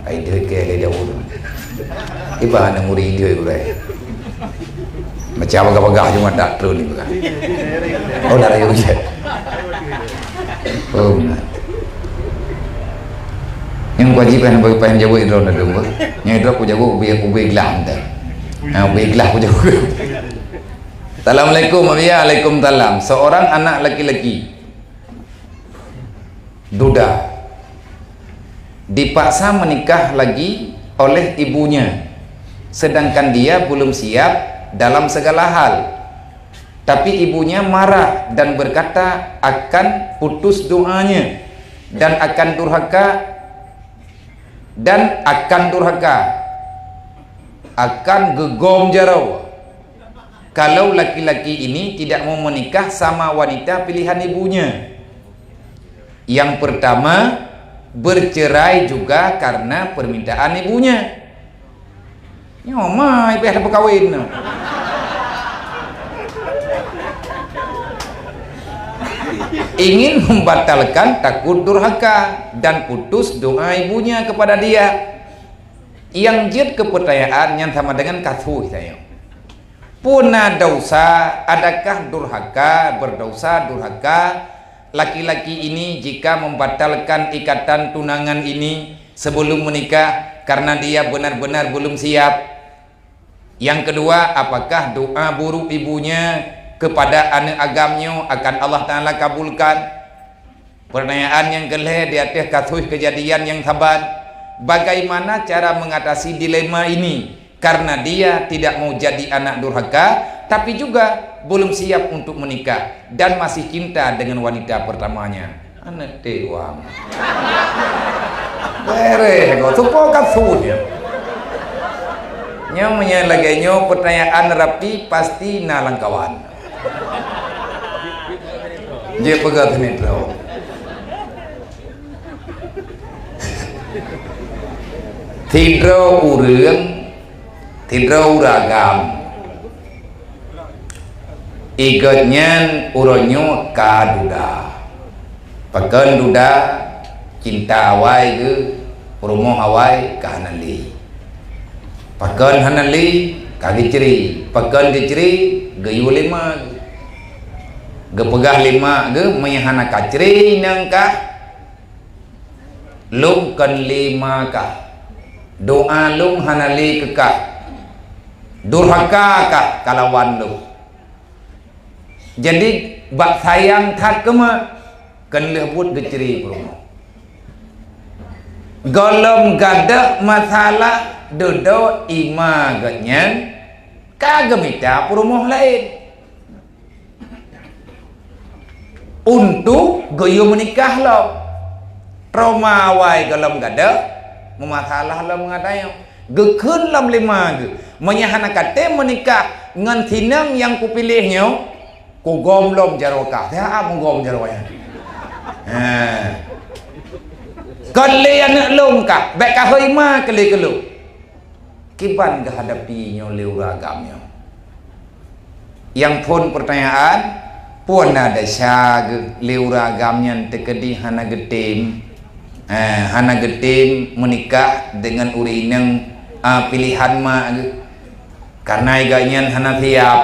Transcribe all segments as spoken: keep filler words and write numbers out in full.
Ai deuh keu lé Daud. Iba aneuk murit deuh gurée. Macam bagah-bagah cuma tak trôn ni bagah. Oh, dah raya ujian. Oh, benar. Nyang kewajiban bagi pahen jaweueb droe na dum. Nyang droe ku jaweueb ubé, ubé glah dah. Ha, ubé glah ku jaweueb. Assalamualaikum, Abiya. Waalaikumsalam. Seorang anak laki-laki duda dipaksa menikah lagi oleh ibunya, sedangkan dia belum siap dalam segala hal. Tapi ibunya marah dan berkata akan putus doanya dan akan durhaka, dan akan durhaka, akan geugom jaroe kalau laki-laki ini tidak mau menikah sama wanita pilihan ibunya. Yang pertama, bercerai juga karena permintaan ibunya. Nyoe ma ibeh dah berkawin. Ingin membatalkan takut durhaka dan putus doa ibunya kepada dia. Nyang jeuet keu peutanyaan nyan sama dengan kasus saya. Peue na dosa, adakah durhaka, berdosa durhaka laki-laki ini jika membatalkan ikatan tunangan ini sebelum menikah karena dia benar-benar belum siap? Yang kedua, apakah doa buruk ibunya kepada aneuk agam nyoe akan Allah Taala kabulkan? Pertanyaan nyang keulhée di ateueh kasus kejadian nyang saban, bagaimana cara mengatasi dilema ini? Karena dia tidak mau jadi anak durhaka, tapi juga belum siap untuk menikah dan masih cinta dengan wanita pertamanya. Aneuk teuwang. Beres ko, tupo kasus nyan. Nyoe meunyoe lagée nyoe pertanyaan rapi pasti na lam kawan. Jeuet peugah sinetron. Sidroe ureuëng, sidroe ureuëng agam, i gobnyan uroe nyoe ka duda. Pakon duda? Cinta awai geuh, peurumoh awai ka hana lé. Pakon hana lé? Ka geucre. Pakon geucre? Geuyue lé ma geuh. Geupeugah lé ma geuh, meunyoe hana kacre inong kah, lôn kon lé ma kah. Doa lôn hana lé keu kah. Durhaka kah kalawan lôn. Jadi, bak sayang that keu ma, kon lheueh buet geucre peurumoh. Gohlom gadôh masalah dudoe i ma gobnyan ka geumita peurumoh laén untuk geuyue meunikah lom. Teuma awai gohlom gadôh meumasalah lom ngon tanyoe. Geukheun lom lé ma geuh, meunyoe hana katem meunikah ngon sinong nyang kupiléh nyoe, kugom lom jaroe kah. Siat mugom jaroe nyan. Ha. Kon lé aneuk lôn kah, bék kahôi ma keu lé keu lôn. Kiban geuhadapi nyoe lé ureuëng agam nyoe. Nyang phon peurtanyaan, peue na desya geuh lé ureuëng agam nyan teukeudi hana geutem, eh, hana geutem meunikah deungon ureuëng inong, ah, piléhan mak geuh? Kareuna i gobnyan hana siab.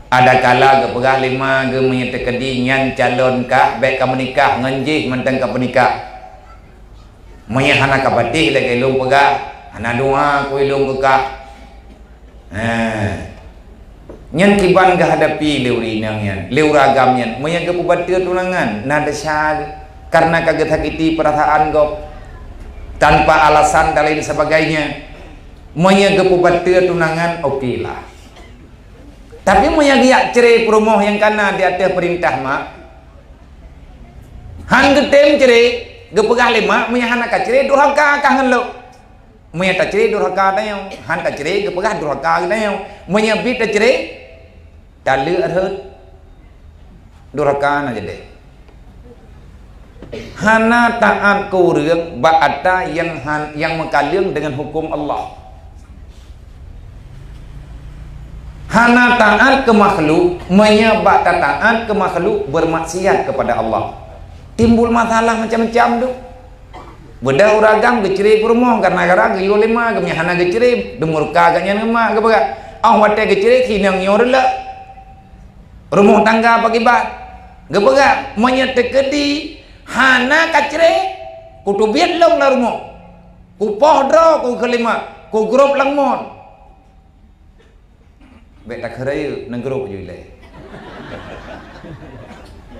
Adakala geupeugah lé ma geuh meunyoe teukeudi nyan calon kah, bék ka meunikah ngon jih mantong ka peunikah. Meunyoe hana ka patéh lagée lôn peugah, hana doa keu lôn keu kah. Heh. Nyan kiban geuhadapi lé ureuëng inong nyan, lé ureuëng agam nyan, meunyoe geupeubateue tunangan, na desya geuh, kareuna ka geusakiti peurasaan gob, tanpa alasan dan lain sebagainya. Meunyoe geupeubateue tunangan, okelah. Tapi meunyoe geujak cre peurumoh nyang kana di ateueh peurintah mak, han geutem cre, geupeugah lé mak, meunyoe hana ka cre, durhaka kah ngon lôn. Meunyoe tacre, durhaka tanyoe. Han tacre, geupeugah durhaka geutanyoe. Meunyoe bit tacre, taleuek rhot, durhaka na jadi. Hana taát keu ureuëng bak atra nyang han, nyang meukaleueng deungon huköm Allah. Hana taát keu makhluk, meunyoe bak tataát keu makhluk beurmaksiat keupada Allah. Timbul masalah macam-macam tu. Beudôh ureueng agam geucre peurumoh, gara-gara geuyue lé ma, geumeuhana geucre, deumurka gobnyan ngon ma, geupeugah, "Oh, watée geucre, sinong nyoe reulek. Rumoh tangga pakriban?" Geupeugah, "Meunyoe teukeudi hana kacre, kuteubiet lom lam rumoh. Kupoh droe ku keu lé ma, kugrôb lam mon." Bék takheun rayeuk, neugrôb ju ilée.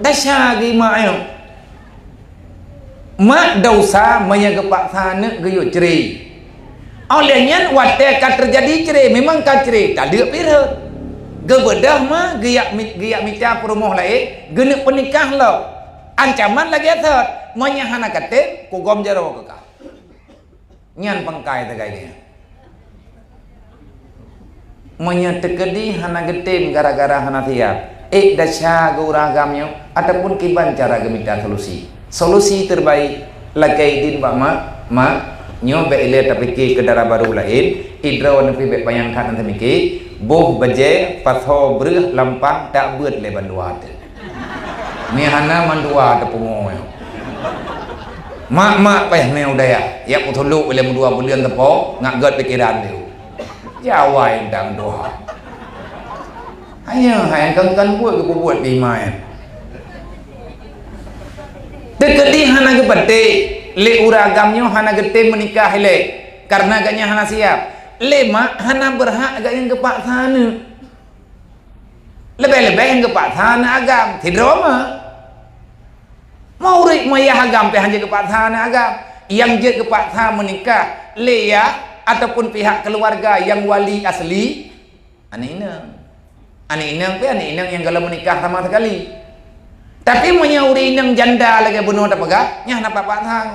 Desya geuh mak nyoe. Mak desya meunyoe geupaksa aneuk geuyue cre. Óh lheueh nyan watée ka teujadi cre, memang ka cre, taleuek pih rhot. Geubeudôh ma, geujak mi-, geujak mita peurumoh laén, geuneuk peunikah lom. Ancaman lagée thot, meunyoe hana katem, kugom jaroe keu kah. Nyan pangkai teugai geuh nyan. Meunyoe teukeudi hana geutem gara-gara hana siab, ék desya geuh ureueng agam nyoe ataupun kiban cara geumita solusi. Solusi terbaik, lakée idin bak mak, "Mak, nyoe bék ilée tapike keu dara barô laén, idroe neuh pih bék panyang that neuteumiké, boh bajée, pasoe, breueh, lampang, tabeuet lé bandua teuh." Meuhana mandua teupungo nyoe. Mak-mak paih mé u dayah, jak peuthulok lé meudua buleuen teupo, ngat gét pikeran lé. Jawai undang doha. Hanya hai kan-kan buet geupeubuet di iman. Teukeudi hana geupatéh lé ureueng agam nyoe hana geutem meunikah ilée, kareuna gobnyan hana siab. Lé mak hana beurhak gobnyan geupaksa aneuk. Leubeh-leubeh nyang geupaksa aneuk agam, sidroe ma. Murit meuyah agam pih hana jeuet geupaksa aneuk agam. Nyang jeuet geupaksa meunikah lé yah ataupun pihak keuluwarga nyang wali asli, aneuk inong. Aneuk inong pih aneuk inong nyang gohlom meunikah sama sekali. Tapi meunyoe ureueng inong janda lagée bunoe tapeugah, nyan hana pat-pat that.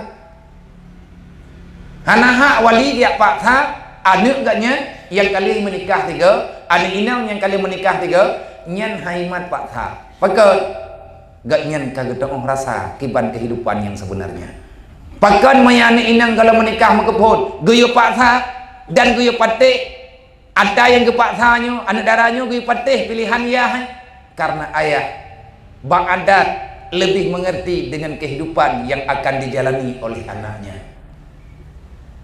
Hana hak wali geujak paksa aneuk gobnyan nyang ka lheueh meunikah sigoe, aneuk inong nyang ka lheueh meunikah sigoe, nyan hana jimat paksa. Pakon? Gobnyan ka geuteu'oh rasa kiban keuhidupan nyang seubeunarnya. Pakon meunyoe aneuk inong gohlom meunikah meukeupon, geuyue paksa dan geuyue patéh, ata nyang geupaksa nyoe, aneuk dara nyoe geupatéh piléhan yah, kareuna ayah bak adat leubeh meungerti deungon keuhidupan nyang akan dijalani oleh anaknya.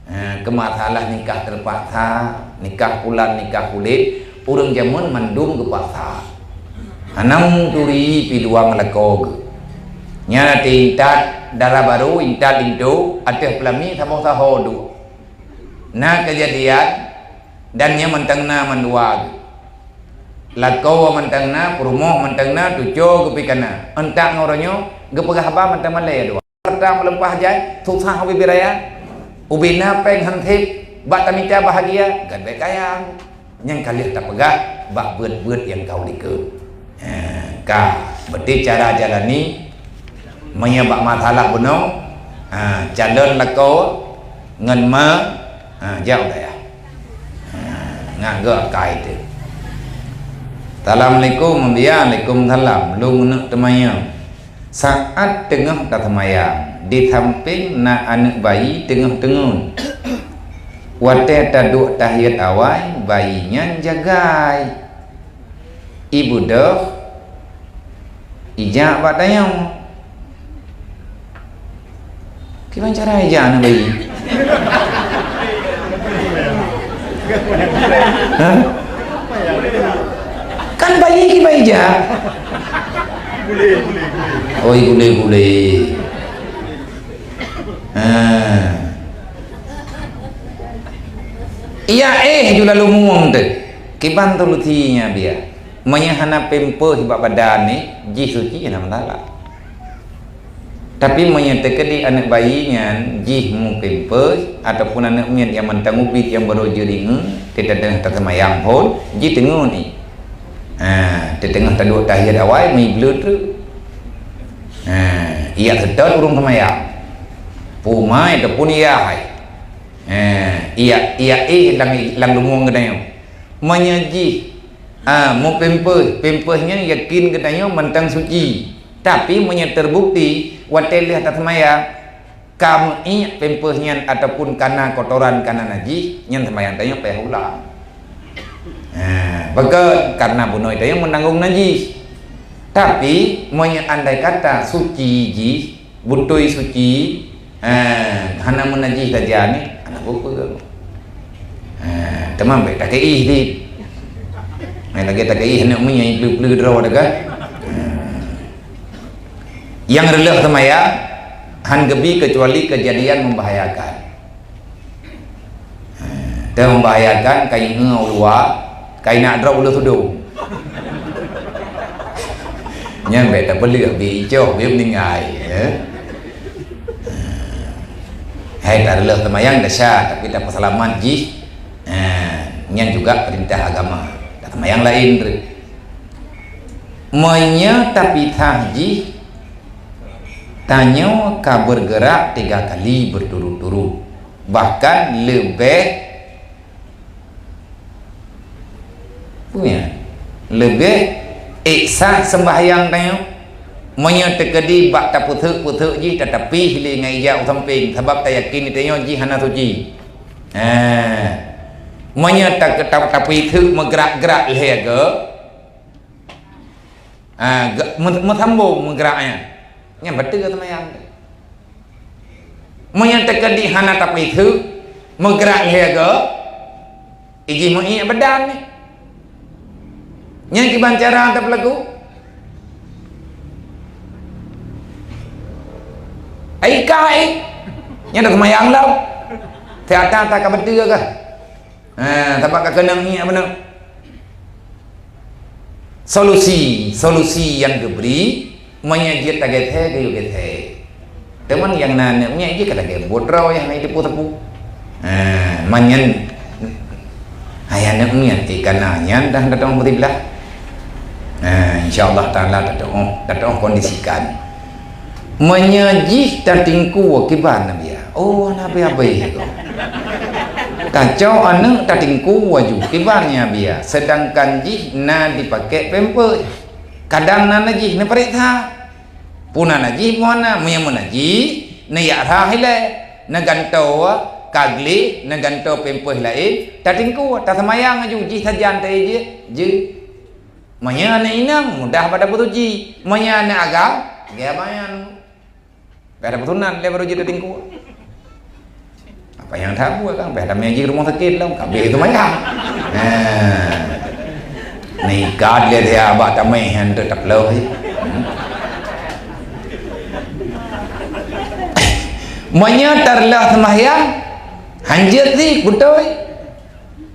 Ha, keu masalah nikah teupaksa, nikah pulan, nikah kulét, ureueng jameun mandum geupaksa. Hana meuturi peuluang lakoe geuh. Nyan até intat dara barô, intat linto, ateueh peulami saboh saho duek. Na keujadian, dan nyan mantong na mandua geuh. Lakoe mantong na, peurumoh mantong na, tuco geuh pih ka na. Euntak ngon uroe nyoe geupeugah haba mantong malée dua. Hareuta meulimpah jai, susah ubé raya. Ubé na péng han sép, bak tamita bahagia, gét bék kaya. Nyang ka lheueh tapeugah bak buet-buet nyang ka u likot. Ha, ka, berarti cara jalani, meunyoe bak masalah bunoe, ha, calon lakoe ngon ma, ha, jak u dayah. Ha, ngat geuh akai teuh. Assalamualaikum, Mulia. Waalaikumsalam. Lôn keuneuk teumanyong. Saat teungoh taseumayang, di sampéng na aneuk bayi teungoh teungeun. Watée taduek tahiyat awai, bayi nyan jagai. Ibeudôh, ijak bak tanyoe. Kiban cara ijak aneuk bayi? Hah? Kan bayi kiban ijak? Oh, gulé-gulé. Ha. Iya éh ju lalu mueng teuh. Kiban solusinya biya. Meunyoe hana pampers bak badan ni, jih suci hana masalah. Tapi meunyoe teukeudi aneuk bayi nyan jih mupampers ataupun aneuk miet nyang mantong ubit nyang barô jeuet ingeue, teuteungoh taseumayang phon, jih teungeut ni. Ha, teuteungoh taduek tahiyat awai, meuibleuet treuk. Ha, iyak seutôt ureueng seumayang. Pumai ataupun iya hai. Ha, iyak, iyak éh lam, lam lumueng geutanyoe. Meunyoe jih, ha, mupampers, pampers nyan yakin geutanyoe mantong suci. Tapi meunyoe teubukti, watée lheueh taseumayang, ka meuiek pampers nyan ataupun ka na kotoran, ka na najih, nyan seumayang tanyoe payah ulang. Ha, pakon? Karena bunoe tanyoe meunanggong najih. Tapi, meunyoe andai kata suci jih, beutôi suci, Ha, hana meunajih saja ni, hana peue-peue. Ha, teuma bèk takeih dit. Hai lagèe takeih aneuk miet nyang pleu-pleu droe teuh kan. Ha. Nyang reuloh seumayang han geubi keucuali keujadian membahayakan. Ha, teu membahayakan, ka ingeue u luwa, ka inak droe uleue tudong. Nyan bèk tapeuleueh, bèk icoh, bèk meuninggai, ya. Hai, tareuloh seumayang desya, tapi tapeuseulamat jih, ha, nyan juga peurintah agama. Taseumayang laén treuk. Meunyoe tapisah jih, tanyoe ka bergerak tiga kali berturut-turut, bahkan leubeh, punya, leubeh ék sah sembahyang tanyoe. Meunyoe teukeudi bak tapeuseuk-peuseuk jih, tatapih lé ngon ija u sampéng, sabab tayakin tanyoe jih hana suci. Ha. Meunyoe ta-, ta-, tapeuseuk meugrak-grak lhèe goe, ha, ge-, meu-, meusambong meugrak nyan. Nyan bateue seumayang. Meunyoe teukeudi hana tapeuseuk, meugrak lhèe goe, ijih meuiek badan ni. Nyan kiban cara tapeulaku. Ai ka ai. Nyan dah seumayang lom. Teuata ka beutôi kah? Ha, sabab ka keunong iek beuna. Solusi, solusi nyang geubri, meunyoe jeuet tageusé, geuyue geusé. Teuma nyang na aneuk miet jih ka lagèe buet droe nyang na jiteupeue-teupeue. Ha, man nyan, hai aneuk miet, eh, ka na nyan dah, dah teuh beutiblah. Ha, insya Allah Taala dah teuh, dah teuh kondisikan. Meunyoe jih tatingkue kiban Nabi, oh, hana abéh-abéh goe. Tacok aneuk tatingkue aju kiban Nabi, sedangkan jih na dipaké pampers. Kadang na najih, neupareksa. Peue na najih, peue hana, meunyoe meunajih, neujak rhah ilèe, neugantoe ka gleh, neugantoe pampers laén, tatingkue, taseumayang aju, jih sajan taéjeuet, jeuet. Meunyoe aneuk inong, mudah bak tapeusuci. Meunyoe aneuk agam, geubayan. Bèk ada peusunat lé baru jeuet tatingkue. Apa nyang that buet kan? Bèk ada mé jih rumoh sakét lom, ka abéh seumayang. Nah. Naikat lé dia bak tamèh nyan teuk taploh. Hmm. Meunyoe tareuloh seumayang, hanjeuet sih, beutôi.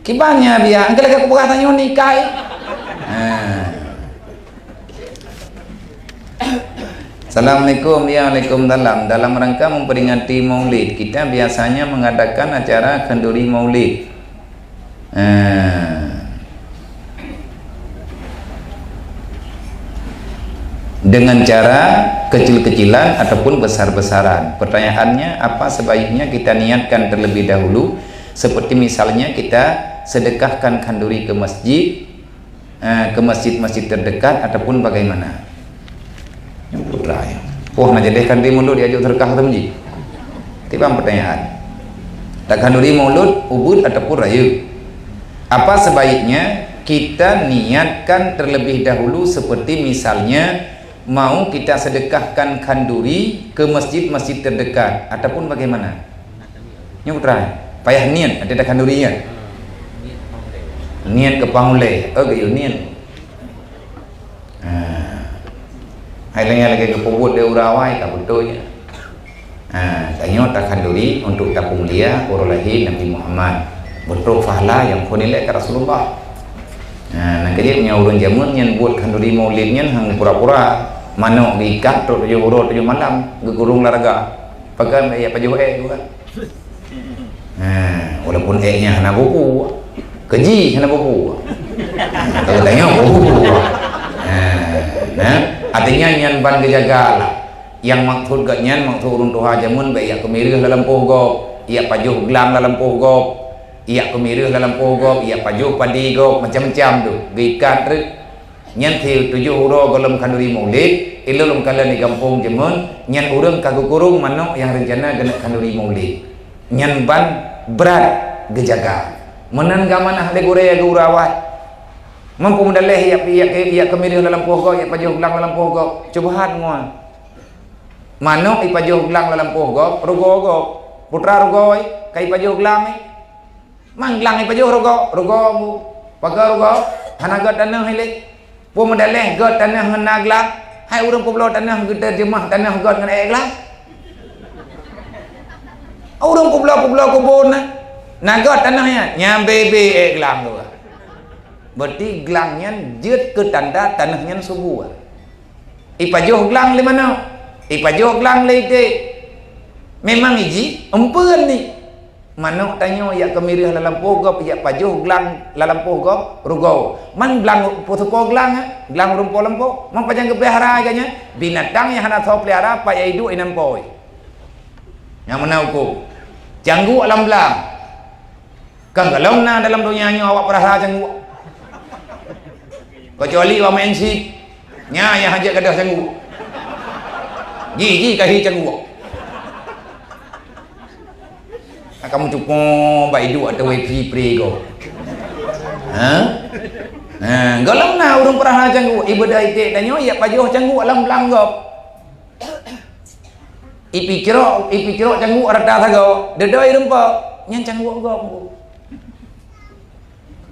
Kiban nyan biasa, engkau lagèe kupeugah tanyoe ni kai. Ha. Assalamualaikum. Ya, waalaikumsalam. Dalam rangka memperingati Maulid, kita biasanya mengadakan acara khanduri Maulid. Ha. Dengan cara kecil-kecilan ataupun besar-besaran. Pertanyaannya, apa sebaiknya kita niatkan terlebih dahulu, seperti misalnya kita sedekahkan khanduri ke masjid, eh, ke masjid-masjid terdekat ataupun bagaimana? Nyoe putra nyoe. Poh na jadi khanduri mulod diajok seudeukah ateueh masjid. Tiban pertanyaan. Takhanduri mulod, ubit ataupun rayeuk? Apa sebaiknya kita niatkan terlebih dahulu seperti misalnya mau kita sedekahkan khanduri ke masjid-masjid terdekat ataupun bagaimana? Nyoe putra, payah niet, ada takhanduri kan? Niet keu paulèe, oh geuyue niet. Ha. Hai lagèe lagèe geupeubuet lé ureueng awai ka beutôi nyan. Ha, tanyoe takhanduri untuk tapeumulia uroe lahé Nabi Muhammad. Beutôi pahala nyang phon ilèe keu Rasulullah. Ha, nyang keujeuet nyan ureueng jameun nyan buet khanduri Maulid nyan hang pura-pura. Manok geuikat trok tujoh uroe tujoh malam, geukurong lam raga. Pakon ya pajoh ék tu kan. Ha, walaupun ék nyan hana buku, keujih hana buku. Ha, kalau tanya buku. Ha, nah, artinya nyan ban geujaga lah. Yang maksud geuh nyan, maksud ureueng tuha jameun, bèk ijak keumireuh lam lampôh gob, ijak pajoh glang lam lampôh gob, ijak keumireuh lam lampôh gob, ijak pajoh padi gob, macam-macam tu. Geuikat treuk. Nyan si tujoh uroe gohlom khanduri Maulid, ilôn lôn kalon di gampông jameun, nyan ureueng ka geukurong manok nyang reuncana geuneuk khanduri Maulid. Nyan ban brat geujaga. Meunan geuamanah lé gurèe geurawai. Mampu meudaleh ijak, ijak, ijak keumireuh lam lampôh gob, ijak pajoh glang lam lampôh gob. Cubahat ngoe. Manok ipajoh glang lam lampôh gob, rugoe gob. Putra rugoe, ka ipajoh glang, eh. Mang glang ipajoh rugoe, rugoe mu. Pakon rugoe, hana gét tanoh ilée. Peue meudaleh gét tanoh ngon na glang? Hai ureuëng peubloe tanoh, geuteurjeumah tanoh gét ngon ék glang? Ureuëng peubloe-peubloe kubon na, na gét tanoh nyan, nyan bebe ék glang tu. Berarti glang nyan jeuet keu tanda tanoh nyan subur. Ipajoh glang lé manok, ipajoh glang lé iték. Memang iji, empeuen ni. Manok tanyoe yak keumireuh lam lampôh gob, yak pajoh glang lam lampôh gob, rugoe. Man glang peuseupôt glang, eh? Glang ureuëng po lampôh. Man pajan geupelihara geuh nyan? Binatang nyang hana soe pelihara, pat yak iduek inan po. Nyang meunan huköm. Cangguek lam blang. Kan golom na dalam donya nyoe awak peurasa cangguek. Keucuali awak main sik. Nyan nyang hajat gadoh cangguek. Ji, ji ka hi cangguek. Kamoe cupo bak iduek ateueh wifi free go. Ha? Ha, golom na ureuëng peurasa cangguek, ibeudôh iték tanyoe yak pajoh cangguek lam blang gob. Ipicrok, ipicrok cangguek rata sagoe, deudoi rumpok, nyan cangguek gob.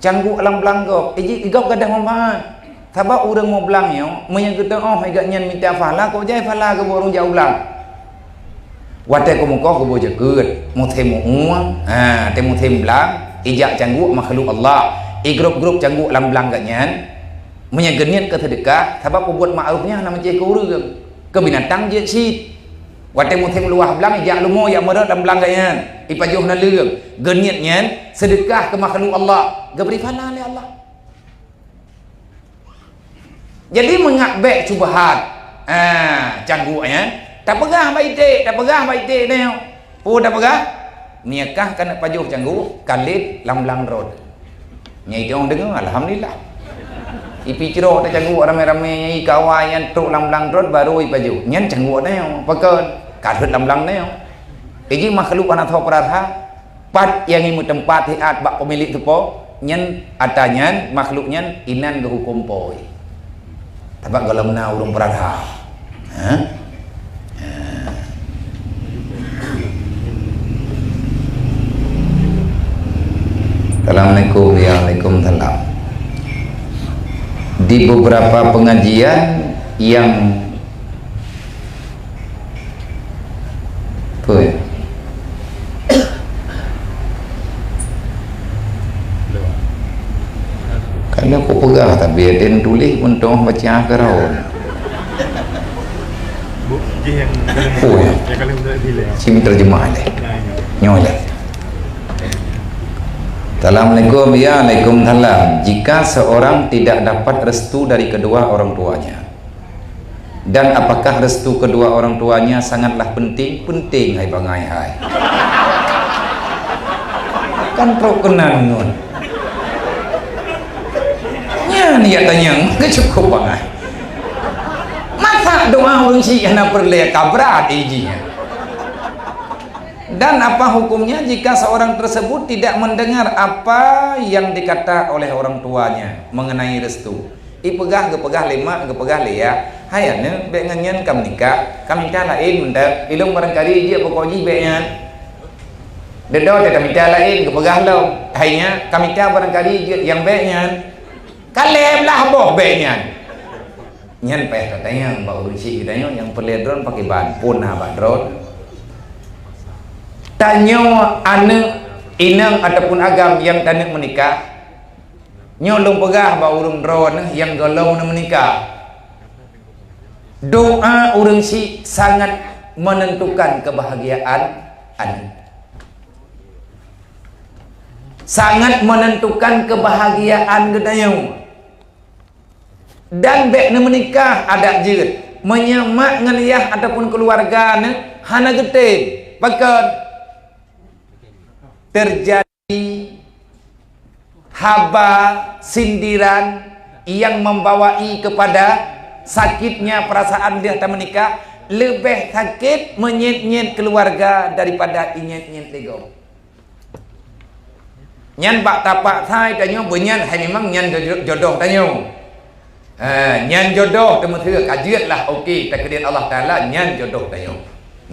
Cangguek lam blang gob, iji gob gadoh manfaat. Sabab ureuëng mublang nyoe, meunyoe geuteuôh igat nyan mita pahala, kok jai pahala geuboh ureuëng jak u blang. Watée keumukoh geuboh jakeuet, musém muueng, ha, watée musém blang, ijak cangguek makhluk Allah, igrop-grop cangguek lam blang geuh nyan. Meunyoe geuniet keu seudeukah, sabab peubuet ma'ruf nyan hana meucéh keu ureuëng. Keu binatang jeuet cit. Watée musém luwah blang, ijak leumo yak meurot lam blang geuh nyan, ipajoh naleueng. Geuniet nyan seudeukah keu makhluk Allah, geubri pahala lé Allah. Jadi meungat bék syubhat, ah, cangguek nyan, tapeugah bak iték, tapeugah bak iték nyoe. Peue tapeugah? Meunyoe kah keuneuk pajoh cangguek, kalét lam blang rot. Nyan idong deungoe, alhamdulillah. Ipicrok tacangguek ramé-ramé nyan, ikawa nyan trok lam blang rot, baru ipajoh. Nyan cangguek nyoe, pakon? Ka rhot lam blang nyoe. Iji makhluk hana soe peurasa, pat nyang imeuteumpat hiat bak peumilék teupo, nyan ata nyan, makhluk nyan inan geuhuköm po. Sabab golom na ureuëng peurasa. Ha? Ha. Assalamualaikum. Ya, waalaikumsalam. Di beberapa pengajian yang Betul. Kalau aku peugah, tapi ada yang tulis pun tengah baca keuraun. Bu, jih yang kalian, oh, ya, yang kalian tidak pilih. Sini terjemah deh. Ya, ya. Nyonya. Assalamualaikum. Ya, waalaikumsalam. Jika seorang tidak dapat restu dari kedua orang tuanya, dan apakah restu kedua orang tuanya sangatlah penting? Penting, hai bangai hai. Kan trok keunan ngon. Nyan yak tanyong, keu cukup bangai. Masa doa ureuëng syiek hana peureulée, ka brat ijih nyan. Dan apa hukumnya jika seorang tersebut tidak mendengar apa yang dikata oleh orang tuanya mengenai restu? Ipeugah, geupeugah lé mak, geupeugah lé yah, "Hai aneuëk, bék ngon nyan ka meunikah, ka mita laén mantong, ilong barangkali jeuet bukon jih bék nyan." Deudok teuh ka mita laén, geupeugah lom, "Hai nyak, ka mita barangkali jeuet nyang bék nyan." Ka lhée blaih boh bék nyan. Nyan payah tatanyong bak ureuëng syiek geutanyoe nyang peureulée droe pakriban, peue na bak droe. Tanyoe aneuëk, inong ataupun agam nyang taneuk meunikah, nyoe lôn peugah bak ureuëng droe nyang gohlom neumeunikah. Doa ureuëng syiek sangat menentukan kebahagiaan aneuëk. Sangat menentukan kebahagiaan geutanyoe. Dan bék neumeunikah adat jeuet. Meunyoe mak ngon yah ataupun keuluwarga neuh hana geutem, pakon? Teujadi haba sindiran nyang membawai keupada sakitnya peurasaan lheueh tameunikah, leubeh sakét meunyét-nyét keuluwarga daripada inyét-nyét lé gob. Nyan bak tapak sai tanyoe beunyan hai memang nyan jodoh, jodoh tanyoe. Ha, nyan jodoh teumeuseue ka jeuet lah, oke, takdir Allah Taala nyan jodoh tanyoe.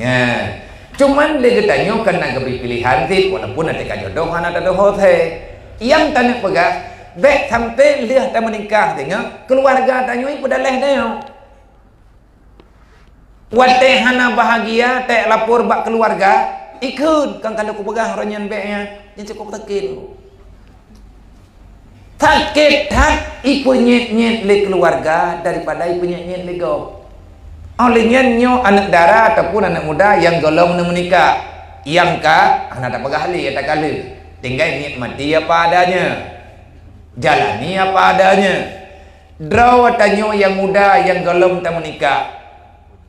Nyan. Cuman lé geutanyoe kan na geubri pilihan cit, walaupun até ka jodoh hana tadoho thé. Nyang taneuk peugah, bék sampoe lheueh tameunikah singoh keuluwarga tanyoe peudaleh tanyoe. Watée hana bahagia, teuh lapor bak keuluwarga, ikheun kan ka lheueh kupeugah uroe nyan bék nyan, nyan cukôp sakét. Sakét that ipeunyét-nyét lé keuluwarga daripada ipeunyét-nyét lé gob. Óh lheueh nyan nyoe aneuëk dara ataupun aneuëk muda nyang gohlom neumeunikah, nyang ka hana tapeugah lé, ya takalon, tinggai nikmati apa adanya, jalani apa adanya. Droe tanyoe nyang muda nyang gohlom tameunikah,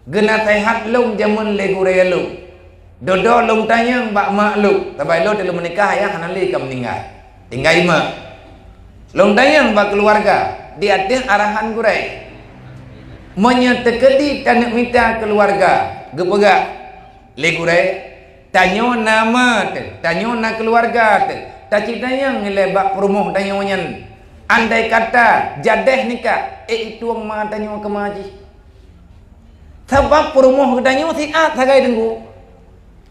geunaseuhat lom jameun lé gurée lom. Dudoe lôn tanyong bak mak lôn, sabab lôn teulheueh meunikah ayah hana lé ka meuninggai. Tinggai mak. Lôn tanyong bak keuluwarga, di ateueh arahan gurée. Meunyoe teukeudi taneuk mita keuluwarga, geupeugah lé gurée, tanyoe na ma teuh, tanyoe na keuluwarga teuh, tacit tanyong ilée bak peurumoh tanyoe nyan. Andai kata jadeh nikah, ék itueng ma tanyoe keu ma jih. Sabab peurumoh geutanyoe siat sagai teungku.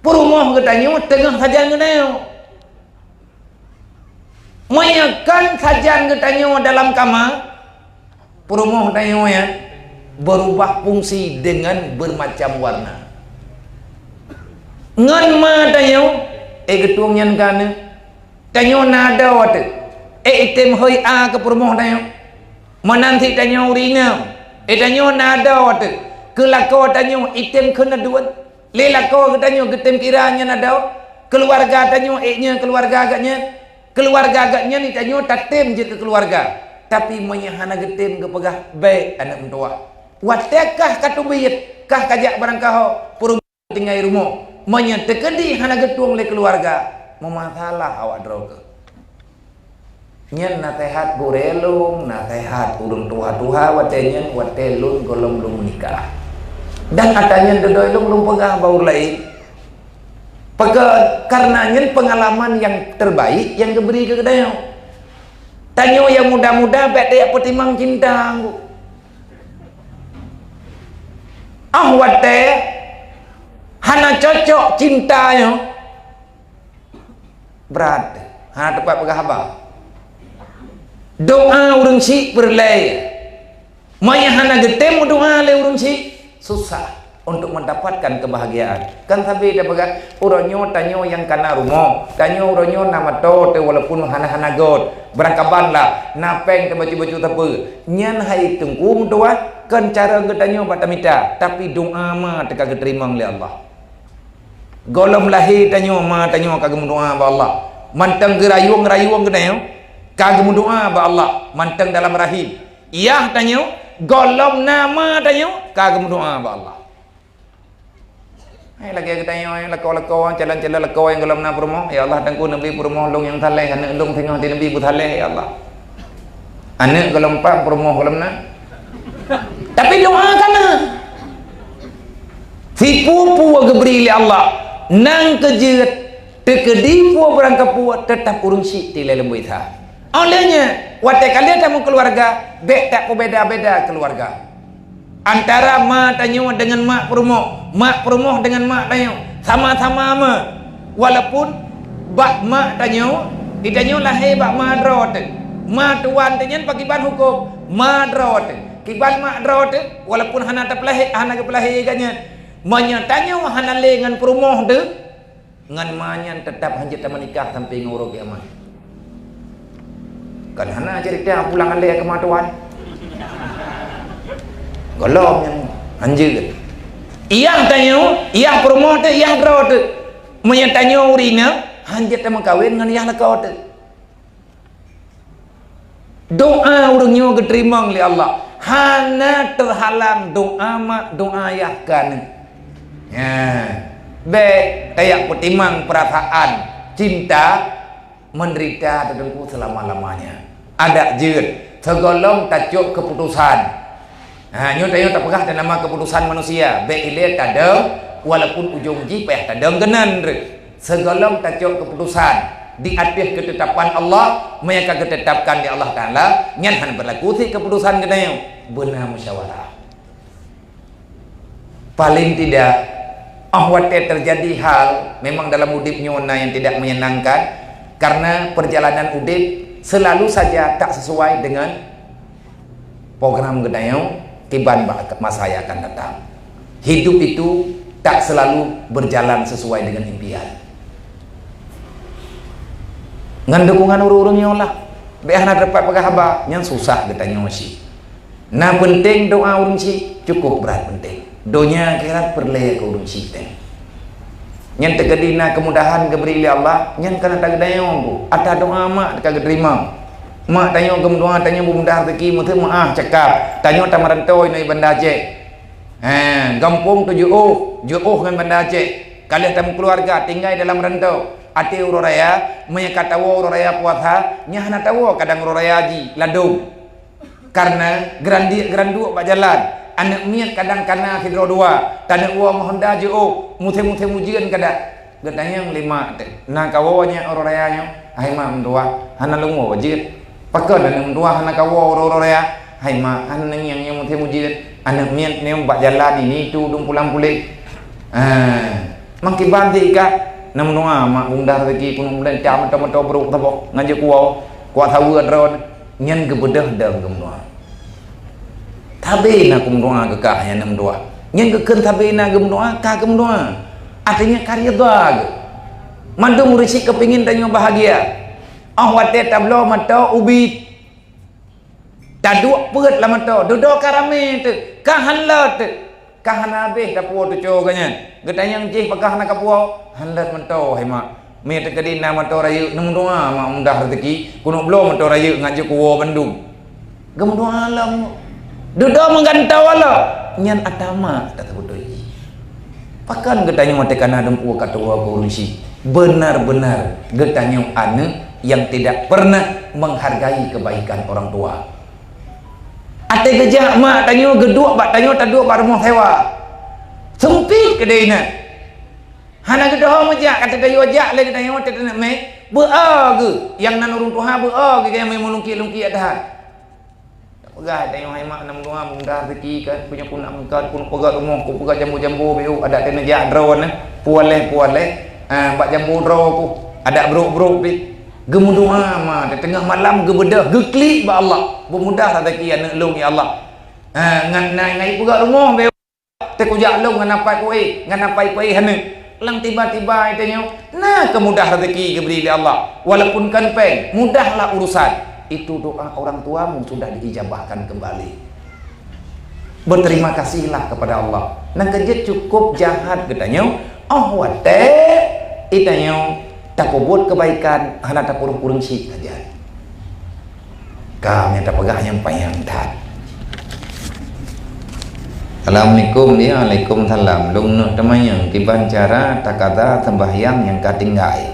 Peurumoh geutanyoe teungoh sajan geutanyoe. Meunyoe kon sajan geutanyoe dalam kama, peurumoh tanyoe nyan beurubah fungsi deungon beumacam warna. Ngon ma tanyoe, ék geutueng nyan keu aneuëk. Tanyoe na adoe teuh, ék item hôi a keu peurumoh tanyoe. Meunan cit tanyoe ureuëng inong, ék tanyoe na adoe teuh, keu lakoe tanyoe item kheun aduen. Lé lakoe geutanyoe geutem kira nyan adoe, keuluwarga tanyoe ék nyoe keuluwarga geuh nyan, keuluwarga geuh nyan tanyoe tatem jeuet keu keuluwarga. Tapi meunyoe hana geutem geupeugah bék aneuëk meutuwah. Watée kah ka teubiet, kah ka jak barangkaho, peurumoh tinggai rumoh, meunyoe teukeudi hana geutueng lé keuluwarga, meumasalah awak droe keuh. Nyan naseuhat gurée lôn, naseuhat ureuëng tuha-tuha watée nyan, watée lôn gohlom lôn meunikah. Dan ata nyan dudoe lôn, lôn peugah bak ureuëng laén. Pakon, kareuna nyan peungalaman nyang teubaik nyang geubri keu geutanyoe. Tanyoe nyang muda-muda bék tajak peutimang cinta, Bu. Óh watée hana cocok cinta nyoe, brat, hana teumpat peugah haba. Doa ureuëng syiek peureulée. Meunyoe hana geutem meudoa lé ureuëng syiek, susah untuk mendapatkan kebahagiaan. Kan sabe tapeugah, uroe nyoe tanyoe nyang kana rumoh, tanyoe uroe nyoe na moto teuh walaupun hana-hana göt, beurangkaban lah, na péng teuh bacut-bacut sapeue. Nyan hai teungku meutuwah, kon cara geutanyoe bak tamita, tapi doa ma teuka geuteurimong lé Allah. Gohlom lahé tanyoe ma tanyoe ka geumeudoa bak Allah. Mantong geurayueng-rayueng geutanyoe ka geumeudoa bak Allah, mantong dalam rahim. Yah tanyoe, gohlom na ma tanyoe ka geumeudoa bak Allah. Hai lagée geutanyoe, lakoe-lakoe, calon-calon lakoe nyang gohlom na peurumoh, "Ya Allah, Teungku neubri peurumoh lôn nyang saleh, aneuëk lôn singoh neubi beusaleh, ya Allah." Aneuëk gohlom pat, peurumoh gohlom na. Tapi doa ka na. Sipeue-peue geubri lé Allah, nyang keu jeuet, teukeudi peue beurangkapeue, teutap ureuëng syiek tilée leumboi that. Óh lheueh nyan, watée ka lheueh tameukeuluwarga, bék tapeubeda-beda keuluwarga. Antara ma tanyoe deungon mak peurumoh, mak peurumoh deungon mak tanyoe, sama-sama ma. Walaupun bak mak tanyoe, geutanyoe lahé bak ma droe teuh. Ma tuwan teuh nyan pakriban huköm, ma droe teuh. Kiban mak droe teuh, walaupun hana tapeulahé, hana geupeulahé geuh nyan. Meunyoe tanyoe hana lé ngon peurumoh teuh, ngon ma nyan teutap hanjeuet tameunikah sampoe ngon uroe kiamat. Kan hana cerita pulang alée keu ma tuwan. Gohlom nyan hanjeuet. Yah tanyoe, yah peurumoh teuh, yah droe teuh. Meunyoe tanyoe ureuëng inong, hanjeuet tameukawen ngon yah lakoe teuh. Doa ureuëng nyoe geuteurimong lé Allah. Hana teuhalang doa mak, doa yah keu aneuëk. Nyan, bék tajak peutimang peurasaan cinta meunderita teuh teungku seulama-lamanya. Adak jeuet, sigohlom tacok keuputosan. Ha, nyoe tanyoe tapeugah teunama keuputosan manusia, bék ilée tadong, walaupun ujong jih payah tadong keunan reueh. Sigohlom tacok keuputosan, di ateueh keutetapan Allah, meunyo ka geutetapkan lé Allah Taala, nyan hana beurlaku sit keuputusan geutanyoe. Beuna musyawarah. Paling tidak, óh watée teujadi hal, memang dalam udeb nyoe na nyang tidak menyenangkan, karena perjalanan udeb selalu saja tak sesuai dengan program geutanyoe kiban bak masa yang akan datang. Hidup itu tak selalu berjalan sesuai dengan impian. Ngon dukungan ureuëng-ureuëng nyoe lah, bék hana teumpat peugah haba, nyan susah geutanyoe sih. Na peunteng doa ureuëng syiek, cukup brat peunteng. Donya akhirat peureulée keu ureuëng syiek teuh. Nyan teukeudi na keumudahan geubri lé Allah, nyan kana tageudayoe ku. Ata doa mak ka geuteurima. Mak tanyoe geumeudoa tanyoe beumudah rezeki, meuteumeuáh cakap. Tanyoe tameurantau inoe i Banda Aceh. Ha, gampông teuh jiôh, jiôh ngon Banda Aceh. Ka lheueh tameukeuluwarga tinggai dalam rantau. Até uroe raya, meunyo ka tawoe uroe raya puasa, nyan hana tawoe kadang uroe raya jih, ladôm. Karena geurandiek-geuranduek bak jalan, aneuëk miet kadang kana sidroe dua, taneuk woe meuhonda jiôh, musém-musém ujeuen kada. Geutanyong lé mak teuh, "Na kawoe nyak uroe raya nyoe?" "Hai mak, meutuah, hana lôn woe jeuet." "Pakon aneuëk meutuah hana kawoe uroe-uroe raya?" "Hai mak, hana nyang nyoe musém ujeuen. Aneuëk miet nyoe bak jalan ini tu dum pulang puléh." Ah, mangkiban sit ikat, na meutuah mak, beumudah rezeki, keuneuk meuleuncah moto-moto brôk saboh, ngon jeuet kuwoe, kuat saweue droeneuh. Nyan geubeudôh dong geumeudoá. Sabe na geumeudoá keu kah nyang na meudoá. Nyan geukheun sabe na geumeudoá, ka geumeudoá. Artinya ka ridha geuh. Mandum ureuëng syiek keupingin tanyoe bahagia. Óh watée tabloe mata ubit, taduek peuet lam mata, dudoe ka ramé teuh, ka han lôt teuh. Ka hana habéh tapuwoe teucoe geuh nyan. Geutanyong jih pakon hana kapuwoe? Han lôt meutoe, hai mak. Meunyo teukeudi na meutoe rayeuk, neumeudoá mak mudah rezeki, keuneuk bloe meutoe rayeuk ngat jeuet kuwoe bandum. Geumeudoá lom. Dudoe meugantoe lom. Nyan ata mak tateupeutôi jih. Pakon geutanyoe watée kana dumpeue ka tuwoe keu ureuëng syiek? Benar-benar geutanyoe aneuëk yang tidak pernah menghargai kebaikan orang tua. Até geujak mak tanyoe geuduek bak tanyoe taduek bak rumoh sewa. Seumpit keudeh inan. Hana geudoho meujak, ka teudeungoe jak lé geutanyoe teuteuneuek mé, beu-o geuh, nyang nan ureuëng tuha beu-o geuh nyang mé meulungkiek-lungkiek that. Peugah tanyoe hai mak, na meudoá mudah rezeki kan, punya ku nak meukat, ku peugah rumoh, ku peugah jambo-jambo, beu adak teuneuk jak droeneuh, pualéh-pualéh, ah, bak jambo droe ku, adak brôk-brôk pih. Geumeudoá ma, di teungoh malam geubeudôh, geuklik bak Allah. Beumudah rezeki aneuëk lôn, ya Allah. Ha, ngan na ngai peugah rumoh be. Teukujak lôn ngon apai kuéh, ngon apai kuéh hana. Lam tiba-tiba tanyoe na keumudah rezeki geubri lé Allah. Walaupun kon péng, mudahlah urusan. Itu doa orang tuamu sudah diijabahkan kembali. Berterima kasihlah kepada Allah. Nyang keujeuet cukup jahat geutanyoe, óh watée itanyoe tapeubuet keubaikan hana tapeuruh ureuëng syiek saja. Ka nyang tapeugah nyang panyang that. Assalamualaikum, ya, waalaikumsalam. Lôn neuk teumanyong kiban cara takaza sembahyang nyang ka tinggai.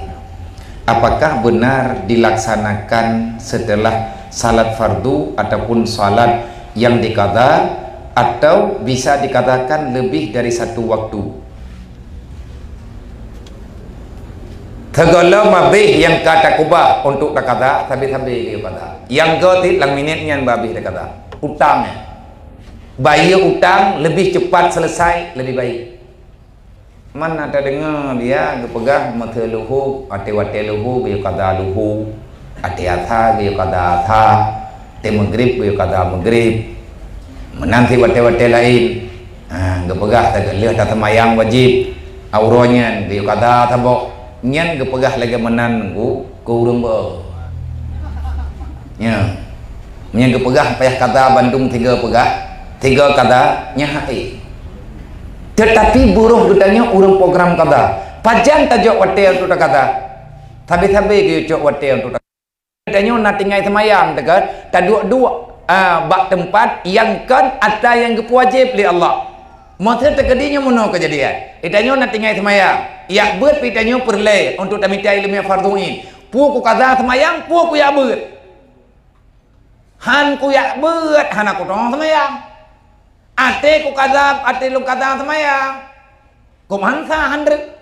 Apakah benar dilaksanakan setelah salat fardu ataupun salat yang dikaza, atau bisa dikazakan lebih dari satu waktu? Sigohlom habéh nyang ka takubah untuk takaza, sabe-sabe geukaza. Nyang go cit lam minét nyan bah habéh takaza. Utang nyan. Bayeue utang lebih cepat selesai, lebih baik. Man na tadeungoe dia geupeugah meuseu luhu, watée-watée luhu geuyue kaza luhu, watée asa geuyue kaza asa, watée meugrib geuyue kaza meugrib. Meunan cit watée-watée laén. Ha, geupeugah lheueh taseumayang wajéb, uroe nyan geuyue kaza saboh. Nyan geupeugah lagée meunan nunggu keu ureuëng beu. Nya. Meunyoe geupeugah payah kaza bandum tiga peugah, tiga kaza, nyan hak ék. Teutapi buroh geutanyoe ureuëng program kaza. Pajan tajok watée untuk takaza? Sabe-sabe geuyue cok watée untuk takaza. Geutanyoe na tinggai seumayang teuka, taduek-duek, a, bak teumpat nyang kon atra nyang geupeuwajéb lé Allah. Meuseu teukeudi nyoe meunoe keujadian. Geutanyoe na tinggai seumayang. Jak beuet pih tanyoe peureulée untuk tamita iéleumé fardhu ain. Peue kukaza seumayang, peue kuyak beuet. Han kuyak beuet, hana kuteungoh seumayang. Até kukaza, até lôn kaza seumayang. Keumansa han reuet.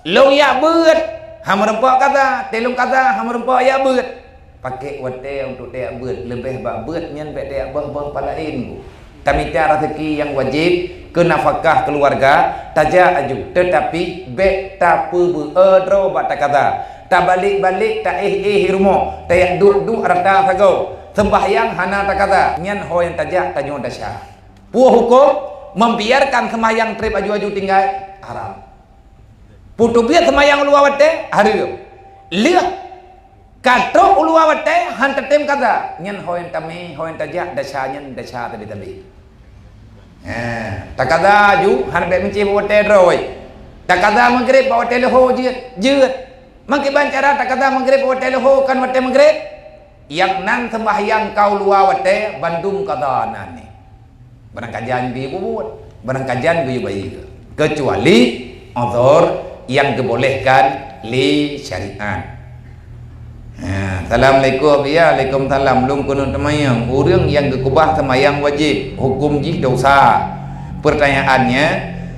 Lôn yak beuet. Hana meurumpok kaza, teulông kaza, hana meurumpok jak beuet. Pakèk watèe untuk tajak beuet, leubeh bak beuet nyan bèk tajak boh-boh pah laén. Tamita raseuki nyang wajéb keu nafakah keuluwarga, tajak aju, teutapi bèk tapeubeuet droe bak takaza. Tabalek-balek, taéh-éh rumoh, tajak duek-duek rata sagoe. Seumbahyang hana takaza, nyan ho nyang tajak tanyoe desya. Peue hukôm? Membiarkan seumbahyang trép aju-aju tinggai, haram. Peue teubiet seumbahyang u luwa watèe? Hareuem. Lheueh ka trôk u luwa watèe, han tatem kaza, nyan ho nyang tamé, ho nyang tajak, desya nyan desya tabi-tabi. Ha, takaza aju, han bèk meucéh bak watèe droe. Takaza Maghrib bak watèe leuhô jeuet, jeuet. Meukiban cara takaza Maghrib bak watèe leuhô, kon watèe Maghrib. Nyang nan seumbahyang ka u luwa watèe, bandum kaza nan nyan. Barangkajan geuyue bubuet, barangkajan geuyue bayeue, keucuali uzur nyang geubolehkan lé syariat. Ha, assalamualaikum. Ya, waalaikumsalam. Lôn keuneuk teumanyong, ureueng nyang geukeubah seumayang wajéb, hukôm jih dosa. Pertanyaannya,